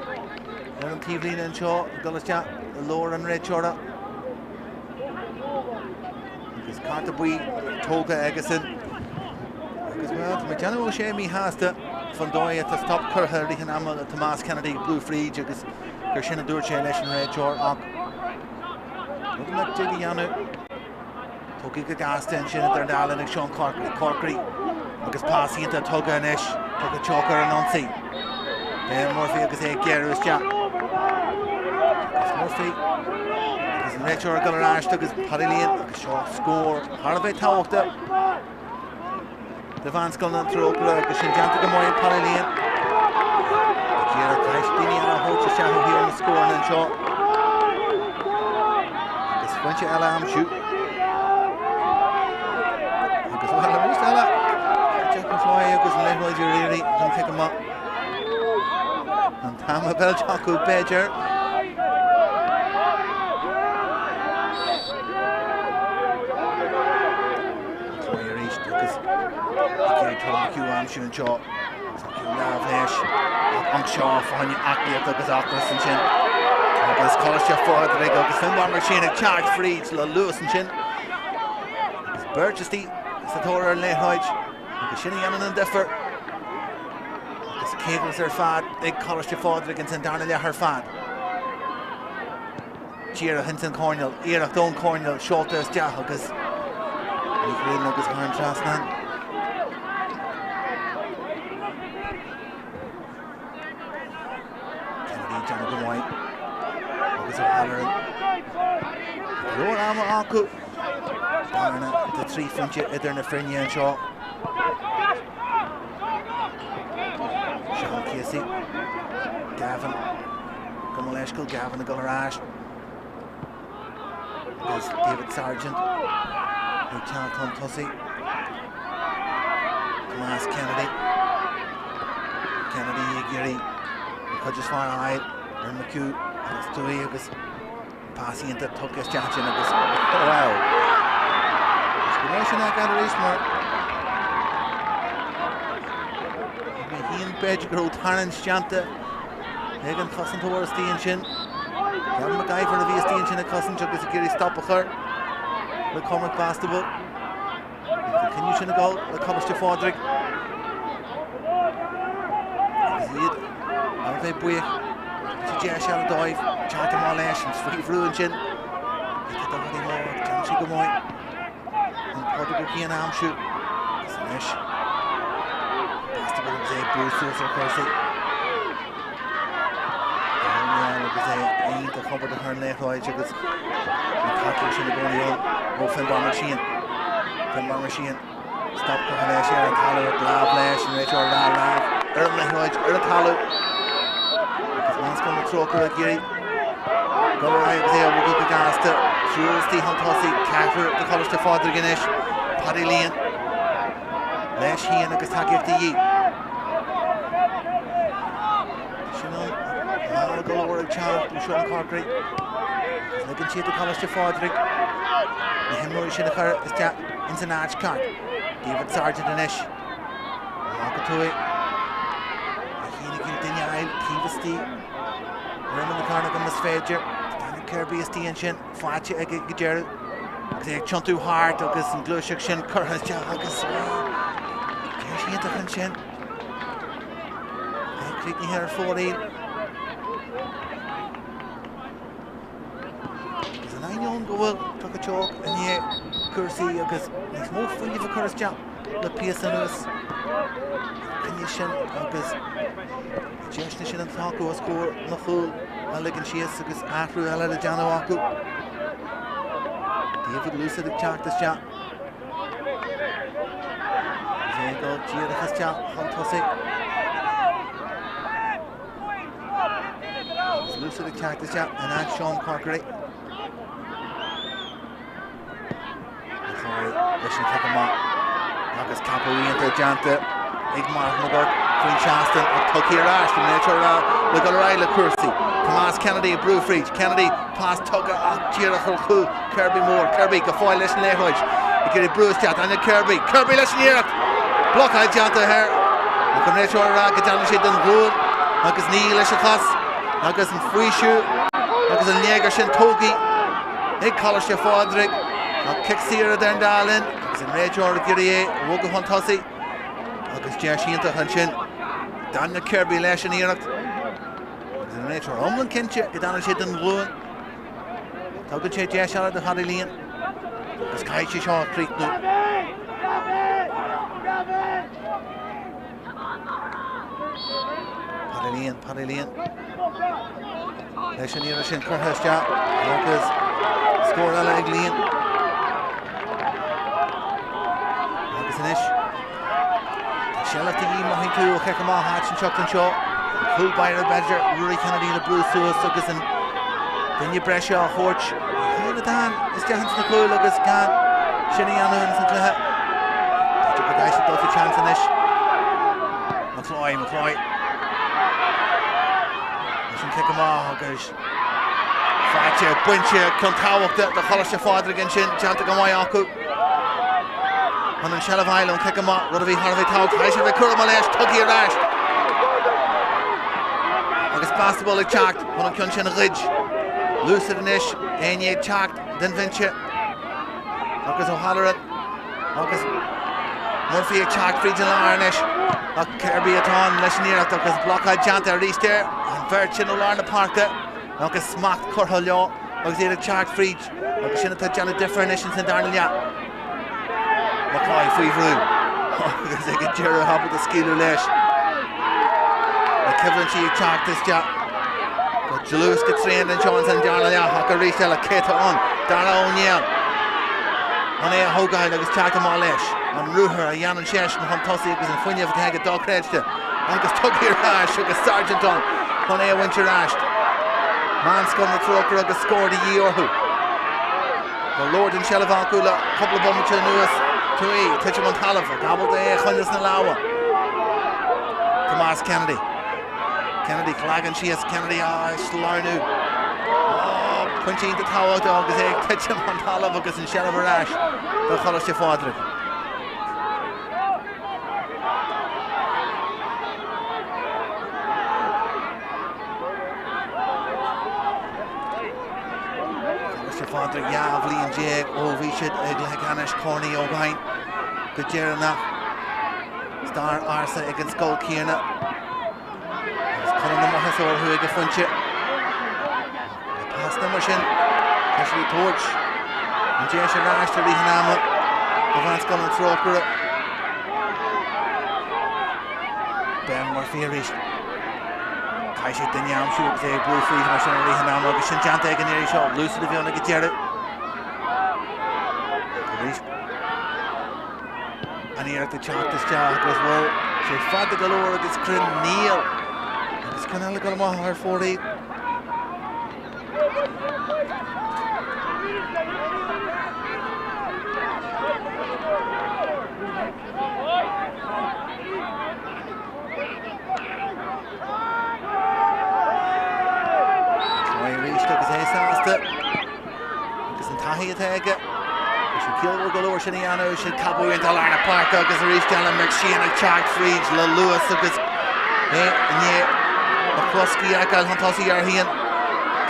ar an taobhlíne anseo ag dul isteach i lár an réiteora. Agus cárta buí tógtha aigesan. Agus bhuel, tá mé ag déanamh go bhfuil sé míshásta fan dóigh atá stop curtha i rith an ama le Tomás Kennedy ag brú fríd agus gur sin a dúirt sé leis an réiteoir ach rud nach dtig a dhéanamh. Tugtha go gasta ansin idir an dá linn ag Seán Corkery. Corkery agus pas iontach tugtha anois. Tugtha teocht ar an ionsaí. Ben Murphy agus é ag géarú isteach. Agus Murphy agus an réiteoir ag dul ar ais agus Paddy Lane agus seo scór thar a bheith tábhachtach. Do Mheánscoil an Trócaire agus sin déanta go maith ag Paddy Lane. Ag iarraidh caithfidh daoine eile a thabhairt isteach ó thaobh na scóranna anseo. Agus pointe eile a aimsiú. Agus bhuel arís eile Jack McCloy agus an liathróid ar iarraidh don chic amach. An t-am a mheilt acu b'fhéidir. McCloy arís agus ag iarraidh Colm McHugh a aimsiú anseo. Agus McHugh lámh leis ach anseo fá choinne aclaíocht agus ocras ansin. Agus Coláiste Phádraig agus Finbar McShane ag teacht fríd le luas ansin. Agus beirt istigh sa tóir ar an liathróid agus sin a dhéanann an difear. Agus céadras ar fad ag Coláiste Phádraig ins an darna leath ar fad. Díreach ins an choirnéal, iarracht ón choirnéal seolta isteach agus ní cruinn agus thar an trasnán. ag déanamh go maith agus O'Halloran. Go leor ama acu. Bearna de 3 phointe idir na foirne anseo. Seán Casey. Gavin. Gabh mo leithscéal Gavin ag dul ar ais. Agus David Sargent ag teacht chun tosaigh. Tomás Kennedy. Kennedy ag iarraidh an chuid is fearr a fháil ar McHugh agus Tuohy agus pas iontach tugtha isteach ansin agus wow! Is go mbeidh sin ag arís mar mé féin b'fhéidir go raibh tarraingt déanta ag an chosantóir istigh ansin. Gavin McIver a bhí istigh ansin ag cosaint agus ag iarraidh stop a chur le Cormac Bastable. An cinneadh sin ag dul le Coláiste Phádraig. Agus iad thar a bheith buíoch sa deis eile dóibh teacht amach leis an faoi bhrú ansin. Tá Doherty mór, déanann sé go maith. An Pádraig Ó Cian a aimsiú. Agus anois Bastable agus é ag brú suas ar chúrsaí. Agus é iontach compordach ar an liathróid agus an tacaíocht sin i gcónaí ann ó Finbarr McSheehan. Finbarr McSheehan stop curtha leis ar an talamh, lámh leis, an réiteoir ag rá lámh ar an liathróid ar an talamh. Agus meascán na trócaire ag iarraidh dul ar aghaidh agus é a bhogadh go gasta. Triúr istigh chun tosaigh, ceathrar do Choláiste Phádraig anois. Paddy Lane leis féin agus tacaíocht de dhíth. Sin an mall go leor ag teacht ó Seán Corkery. Agus ligeann siad do Choláiste Phádraig na himreoirí sin a chur isteach ins an áit ceart. David Sargent anois. Amach go Tuohy. É féin ag iarraidh duine a fháil taobh istigh. Ar imeall na cearnóige más féidir. Daniel Kirby istigh ansin. Faighte aige go deireadh. Agus é ag tiontú thart agus an gluaiseacht sin curtha isteach agus deis iontach ansin. É críochnaithe ar fóraoil. Agus in ainneoin go bhfuil Droichead Teoch i ndiaidh cúrsaí agus níos mó fuinnimh a chur isteach le píosa anuas. An sin agus deiseanna sin atá acu os comhair na chúl a ligean síos agus athrú eile le déanamh acu. David Lucid ag teacht isteach. Agus é ag dul díreach isteach chun tosaigh. Agus Lucid ag teacht isteach in áit Sean Corkery. Leis an cic amach agus ceapadh iontach déanta ag Mark McGurk faoin seastán ach tugtha ar ais don réiteoir le dul ar aghaidh le cúrsaí. Tomás Kennedy ag brú fríd. Kennedy, pas tugtha ach díreach ar chúl Kirby Moore. Kirby go fóill leis an liathróid. Ag iarraidh brú isteach. Daniel Kirby. Kirby leis an iarracht! Blocáil déanta air. Ach an réiteoir ag rá go dtearna sé den ghuail agus ní leis an chos agus an faoiseamh agus an léigear sin tógtha. Ag Coláiste Phádraig, ach cic saor idir an dá linn agus an réiteoir ag iarraidh é a bhogadh chun tosaigh agus deis iontach ansin. Daniel Kirby leis an iarracht agus an réiteoir iomlán cinnte go dtearna sé den ghlúin. Tugann sé deis eile do Paddy Lane agus caithfidh sé seo a chríochnú. Paddy Lane, Paddy Lane. Leis an iarracht sin curtha isteach agus scór eile ag Lane. Agus anois tá seilbh de dhíth mothaíonn tú ó chic amach áit inteacht anseo. Cúl báire b'fhéidir Ruairí Kennedy le brú suas agus an duine breise á thabhairt. Ní dan isteach ins na cúil agus gan sin a dhéanamh ins an cluiche. B'fhéidir go gcaithfidh siad dul sa tseans anois. McCloy, McCloy. Leis an cic amach agus faighte, bainte, ceann tábhachtach do Choláiste Phádraig ansin, déanta go maith acu. Chun an seilbh a fháil ón cic amach, rud a bhí thar a bheith tábhachtach. Caithfidh siad a bheith cúramach leis, tugtha ar ais. Agus Bastable ag teacht chun an ceann sin a ghoid. Lucid anois, é i ndiaidh teacht den bhinse. Agus O'Halloran agus Murphy ag teacht fríd an lár anois. Ach Kirby atá ann leis an iarracht agus blocáil déanta arís air. An bheirt sin ó lár na páirce agus smacht curtha leo agus iad ag teacht fríd agus sin atá ag déanamh difear anois ins an darna leath. McCloy faoi bhrú agus ag an deireadh ábalta scaoileadh leis. Na coimhlintí ag teacht isteach. Go dlúth is go tréan anseo ins an darna leath ach arís eile cé atá ann? Dara Ó Néill chun é a thógáil agus teacht amach leis. An ruathar a dhéanann seisean chun tosaigh agus an fuinneamh atá aige dochreidte agus tugtha ar ais agus Sargent ann chun é a bhaint ar ais. Meánscoil na Trócaire agus scór de dhíth orthu. Go leor den tseilbh acu le cúpla bomaite anuas. Tuohy ag titim an talamh ach ábalta é a choinneáil sna lámha. Tomás Kennedy. Kennedy leagan síos Kennedy á slánú. Pointe iontach tábhachtach agus é ag titim an talamh agus an seilbh ar ais do Choláiste Phádraig. Coláiste Phádraig 12 bhliain ó bhí siad i gcluiche ceannais Chorn Uí Ógáin go deireanach. Stair ársa ag an scoil céanna agus cuma na maitheasa orthu ag an phointe. Le pasanna mar sin, tá siad ag tabhairt an deis ar ais i rith an ama do Mheánscoil na Trócaire. Ben Murphy arís. Caithfidh sé duine a aimsiú agus é ag brú fríd mar sin i rith an ama agus sin déanta ag an iarraidh seo. Luasaid a bhí ann ag an deireadh. Arís. An iarracht ag teacht isteach agus bhfuil sé fada go leor agus cruinn? Níl. Agus ceann eile ag dul amach ar fóraoil. Arís agus é sásta. Agus an taithí atá aige, tá sé ciallmhar go leor sin a dhéanamh, sin casadh iontach lár na páirce agus arís eile McShane ag teacht fríd le luas agus é i ndiaidh McCloskey a fheiceáil chun tosaigh air féin.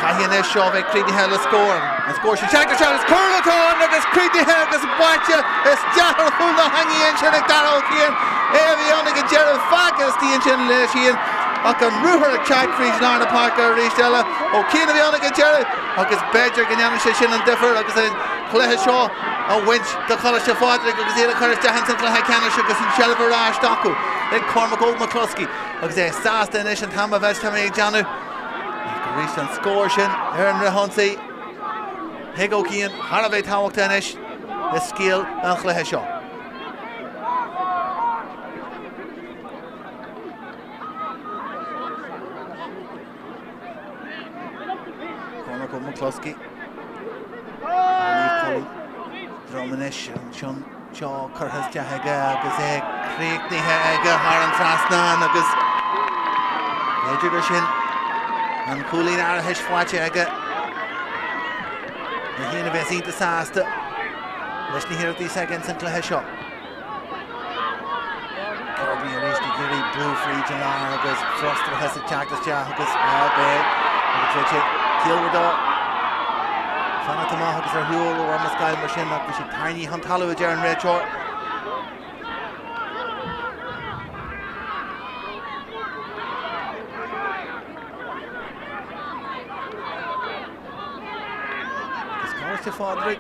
Caithfidh anois seo a bheith críochnaithe le scór. An scór sin teacht isteach agus cúl atá ann agus críochnaithe agus buailte isteach ar chúl na heangaí ansin ag Dara Ó Ciain. É a bhí ann ag an deireadh fágtha istigh ansin leis féin ach an ruathar ag teacht fríd lár na páirce arís eile. Ó Ciain a bhí ann ag an deireadh. Agus b'fhéidir go ndéanann sé sin an difear agus an cluiche seo a bhaint do Choláiste Phádraig agus iad a chur isteach ins an chluiche ceannais agus an tseilbh ar ais acu ag Cormac Óg McCloskey agus é sásta anois an t-am a bheas tá mé ag déanamh ach arís an scór sin ar an fhrithionsaí chuig Ó Ciain thar a bheith tábhachtach anois i scéal an chluiche seo. Cormac Óg McCloskey. Naomh Colm Drom anois ansin seo curtha isteach aige agus é críochnaithe aige thar an trasnán agus b'fhéidir gur sin an cúilín árachais faighte aige. É féin a bheas iontach sásta leis na hiarrachtaí s'aige ins an cluiche seo. Kirby arís ag iarraidh brú fríd an lár agus frustrachas ag teacht isteach agus bhuel beidh agus beidh sé ciallmhar dó fanacht amach agus ar shiúl ó imeascáil mar sin ach bhí sé tarraingthe chun talaimh a deir an réiteoir. Agus Coláiste Phádraig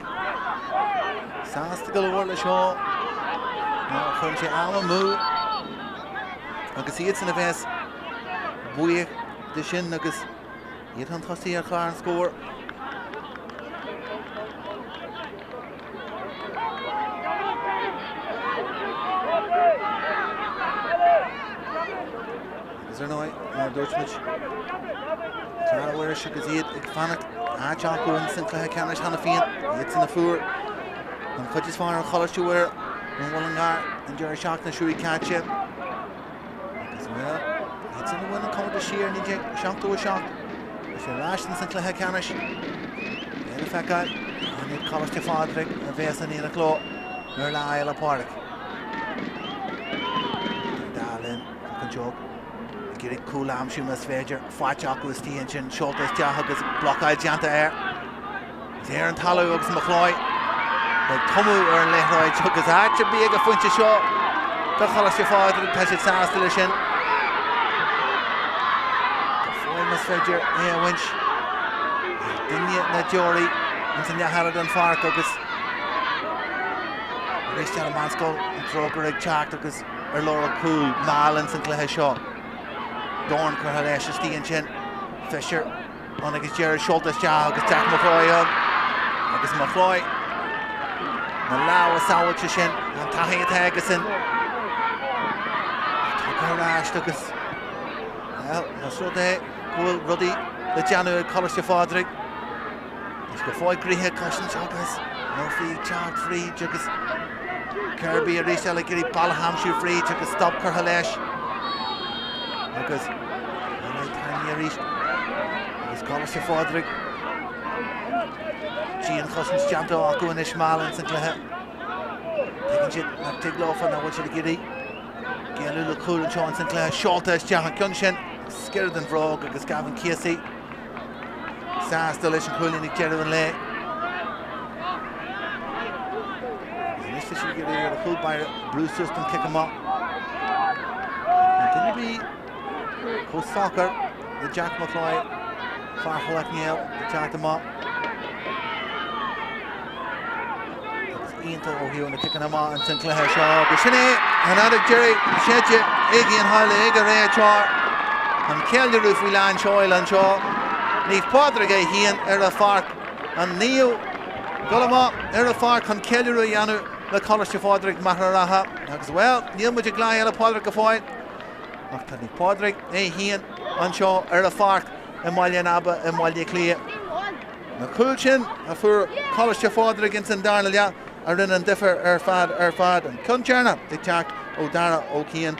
sásta go leor leis seo mar chuireann sé am amú agus iadsan a bheas buíoch de sin agus iad chun tosaigh ar chlár an scóir. Agus ar ndóigh, mar a dúirt muid, Clanna Mhuiris agus iad ag fanacht áit acu ins an cluiche ceannais cheana féin, iadsan a fuair an chuid is fearr ar Choláiste Mhuire i Mullingar an deireadh seachtaine seo caite. Agus bhuel, iadsan a bhain an comórtas siar i 1977, is ar ais ins an cluiche ceannais. Beidh le feiceáil an iad Coláiste Phádraig a bheas in éineacht leo ar Lá Fhéile Pádraig. Dá linn, anseo ag iarraidh cúl a aimsiú más féidir, faighte acu istigh ansin, seolta isteach agus blocáil déanta air. Is é ar an talamh agus McCloy ag tumadh ar an liathróid agus áit ar bith ag an phointe seo do Choláiste Phádraig, tá siad sásta leis sin. Go fóill más féidir é a bhaint. Níl duine ná deoraí ins an leath eile den pháirc agus arís eile Meánscoil an Trócaire ag teacht agus ar lorg cúl mall ins an cluiche seo. Dorn curtha leis istigh ansin. Fisher. Ann ag an deireadh seolta isteach agus Jack McCloy ann agus McCloy na lámha sábháilte sin an taithí atá aigesan tugtha ar ais agus bhuel más rud é go bhfuil rudaí le déanamh ag Coláiste Phádraig Is go fóill gnoitheach cosaint agus Murphy ag teacht fríd agus Kirby arís eile ag iarraidh bealach a aimsiú fríd agus stop curtha leis. Agus tarraingthe arís agus Coláiste Phádraig. Dianchosaint déanta acu anois mall ins an gcluiche. Tuigeann siad nach dtig leofa nach bhfuil siad ag iarraidh géilleadh le cúl anseo ins an gcluiche. Seolta isteach an ceann sin, sciorr den bhróg agus Gavin Casey. Sásta leis an chúilín ag deireadh an lae. Agus anois tá siad ag iarraidh ar a chúl báire brú suas don cic amach. An duine a bhí chomh socair le Jack McCloy, fear Thulach Néill, ag teacht amach. Agus iontach ó thaobh na ciceanna amach ins an cluiche seo agus sin é an fheadóg deiridh séidte ag Ian Howley ag an réiteoir. An ceiliúradh faoi lán seoil anseo. Naomh Pádraig é féin ar an pháirc an naoú dul amach ar an pháirc chun ceiliúradh a dhéanamh le Coláiste Phádraig Machaire Rátha agus bhuel níl muid ag Lá Fhéile Pádraig go fóill ach tá Naomh Pádraig é féin anseo ar an pháirc i mBaile an Aba i mBaile Átha Cliath. Na cúil sin a fuair Coláiste Phádraig ins an darna leath a rinne an difear ar fad ar fad. An ceann deireanach ag teacht ó Dara Ó Ciain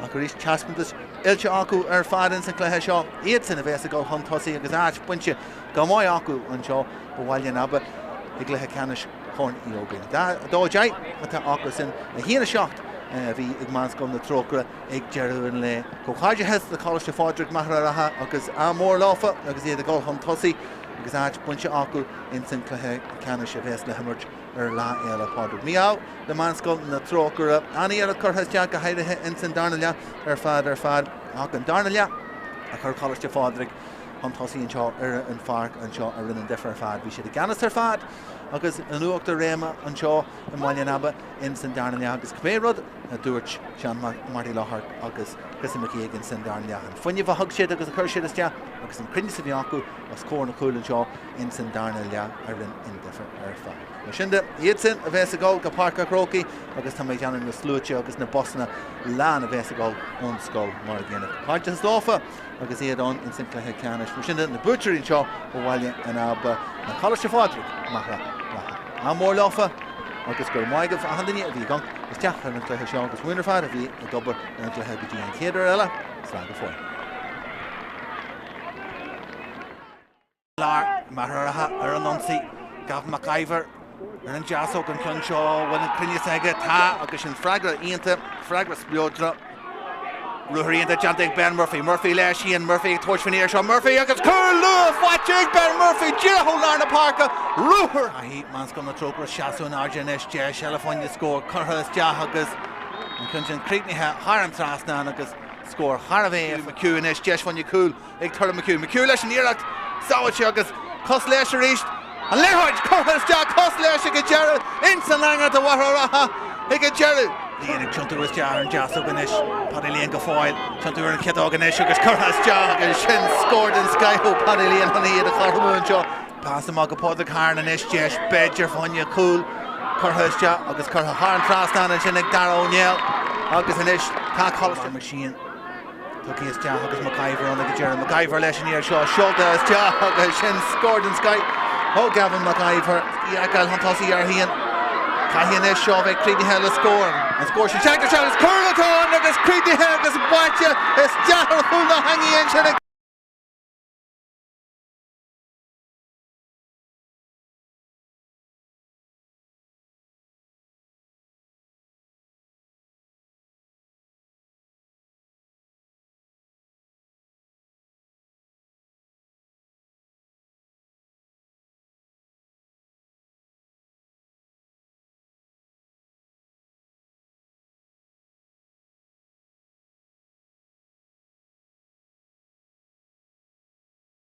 ach arís taispeántas oilte acu ar fad ins an chluiche seo. Iadsan a bheas ag dul chun tosaigh agus áit bainte go maith acu anseo i Bhaile an Aba i gcluiche ceannais Chorn Uí Ógáin. 2-10 atá acusan, 1-7 a bhí ag Meánscoil na Trócaire. Ag deireadh an lae, comhghairdeachas le Coláiste Phádraig Machaire Rátha agus ádh mór leofa agus iad ag dul chun tosaigh agus áit bainte acu ins an cluiche ceannais a bheas le himirt ar Lá Fhéile Pádraig. Mí-ádh le Meánscoil na Trócaire. An-iarracht curtha isteach go háirithe ins an darna leath ar fad ar fad ach an darna leath a chuir Coláiste Phádraig chun tosaigh anseo ar an pháirc anseo a rinne an difear ar fad. Bhí siad i gceannas ar fad agus in uachtar réime anseo i mBaile an Aba ins an darna leath agus cibé rud a dúirt Seán Marty Lockhart agus Chrissy McKaigue ins an darna leath. An fuinneamh a thug siad agus a chuir siad isteach agus an cruinneas a bhí acu os comhair na cúil anseo ins an darna leath a rinne an difear ar fad. Mar sin de, iadsan a bheas ag dul go Páirc a' Chrócaigh agus tá mé ag déanamh na sluaite agus na busanna lán a bheas ag dul ón scoil mar a gcéanna. Comhghairdeachas leofa agus iad ann ins an cluiche ceannais. Mar sin de, na buaiteoirí anseo ó Bhaile an Aba, ná Coláiste Phádraig, Machaire Rátha. Ádh mór leofa agus go raibh maith agaibh achan duine a bhí ag amharc isteach ar an gcluiche seo agus uainn ar fad a bhí ag obair ar an gcluiche go dtí an chéad uair eile. Slán go fóill. Lár, Machaire Rátha ar an ionsaí, Gavin McIver ar an deasóg an ceann seo, bhfuil an cruinneas aige? Tá, agus sin freagra iontach, freagra spleodrach. Ruathar iontach déanta ag Ben Murphy, Murphy leis féin, Murphy ag tabhairt faoin iarraidh seo, Murphy agus cúl luath faighte ag Ben Murphy díreach ó lár na páirce, ruathar! Caithfidh Meánscoil na Trócaire seasamh in airde anois, deis eile fá choinne scór curtha isteach agus an ceann sin críochnaithe thar an trasnán agus scór thar a bheith McHugh anois, deis fá choinne cúl ag Turlough McHugh. McHugh leis an iarracht sábháilte agus cos leis arís. An liathróid curtha isteach, cos leis ag an deireadh, ins an eangach do Mhachaire Rátha ag an deireadh. Lane ag tiontú isteach ar an deasóg anois. Paddy Lane go fóill. Tiontú ar an chiotóg anois agus curtha isteach agus sin scór den scoth ó Paddy Lane chun iad a chothromú anseo. Pas amach go Pádraig Harron anois, deis b'fhéidir fá choinne cúl curtha isteach agus curtha thar an trasnán ansin ag Dara Ó Néill agus anois tá Coláiste McShane. Tugtha isteach agus McIver ann ag an deireadh. McIver leis an iarraidh seo, seolta isteach agus sin scór den scoth ó Gavin McIver. Í a fheiceáil chun tosaigh air féin. Caithfidh anois seo a bheith críochnaithe le scór. An scór sin seachtar isteach agus cúl atá ann agus críochnaithe agus buailte isteach ar chúl na heangaí ansin ag.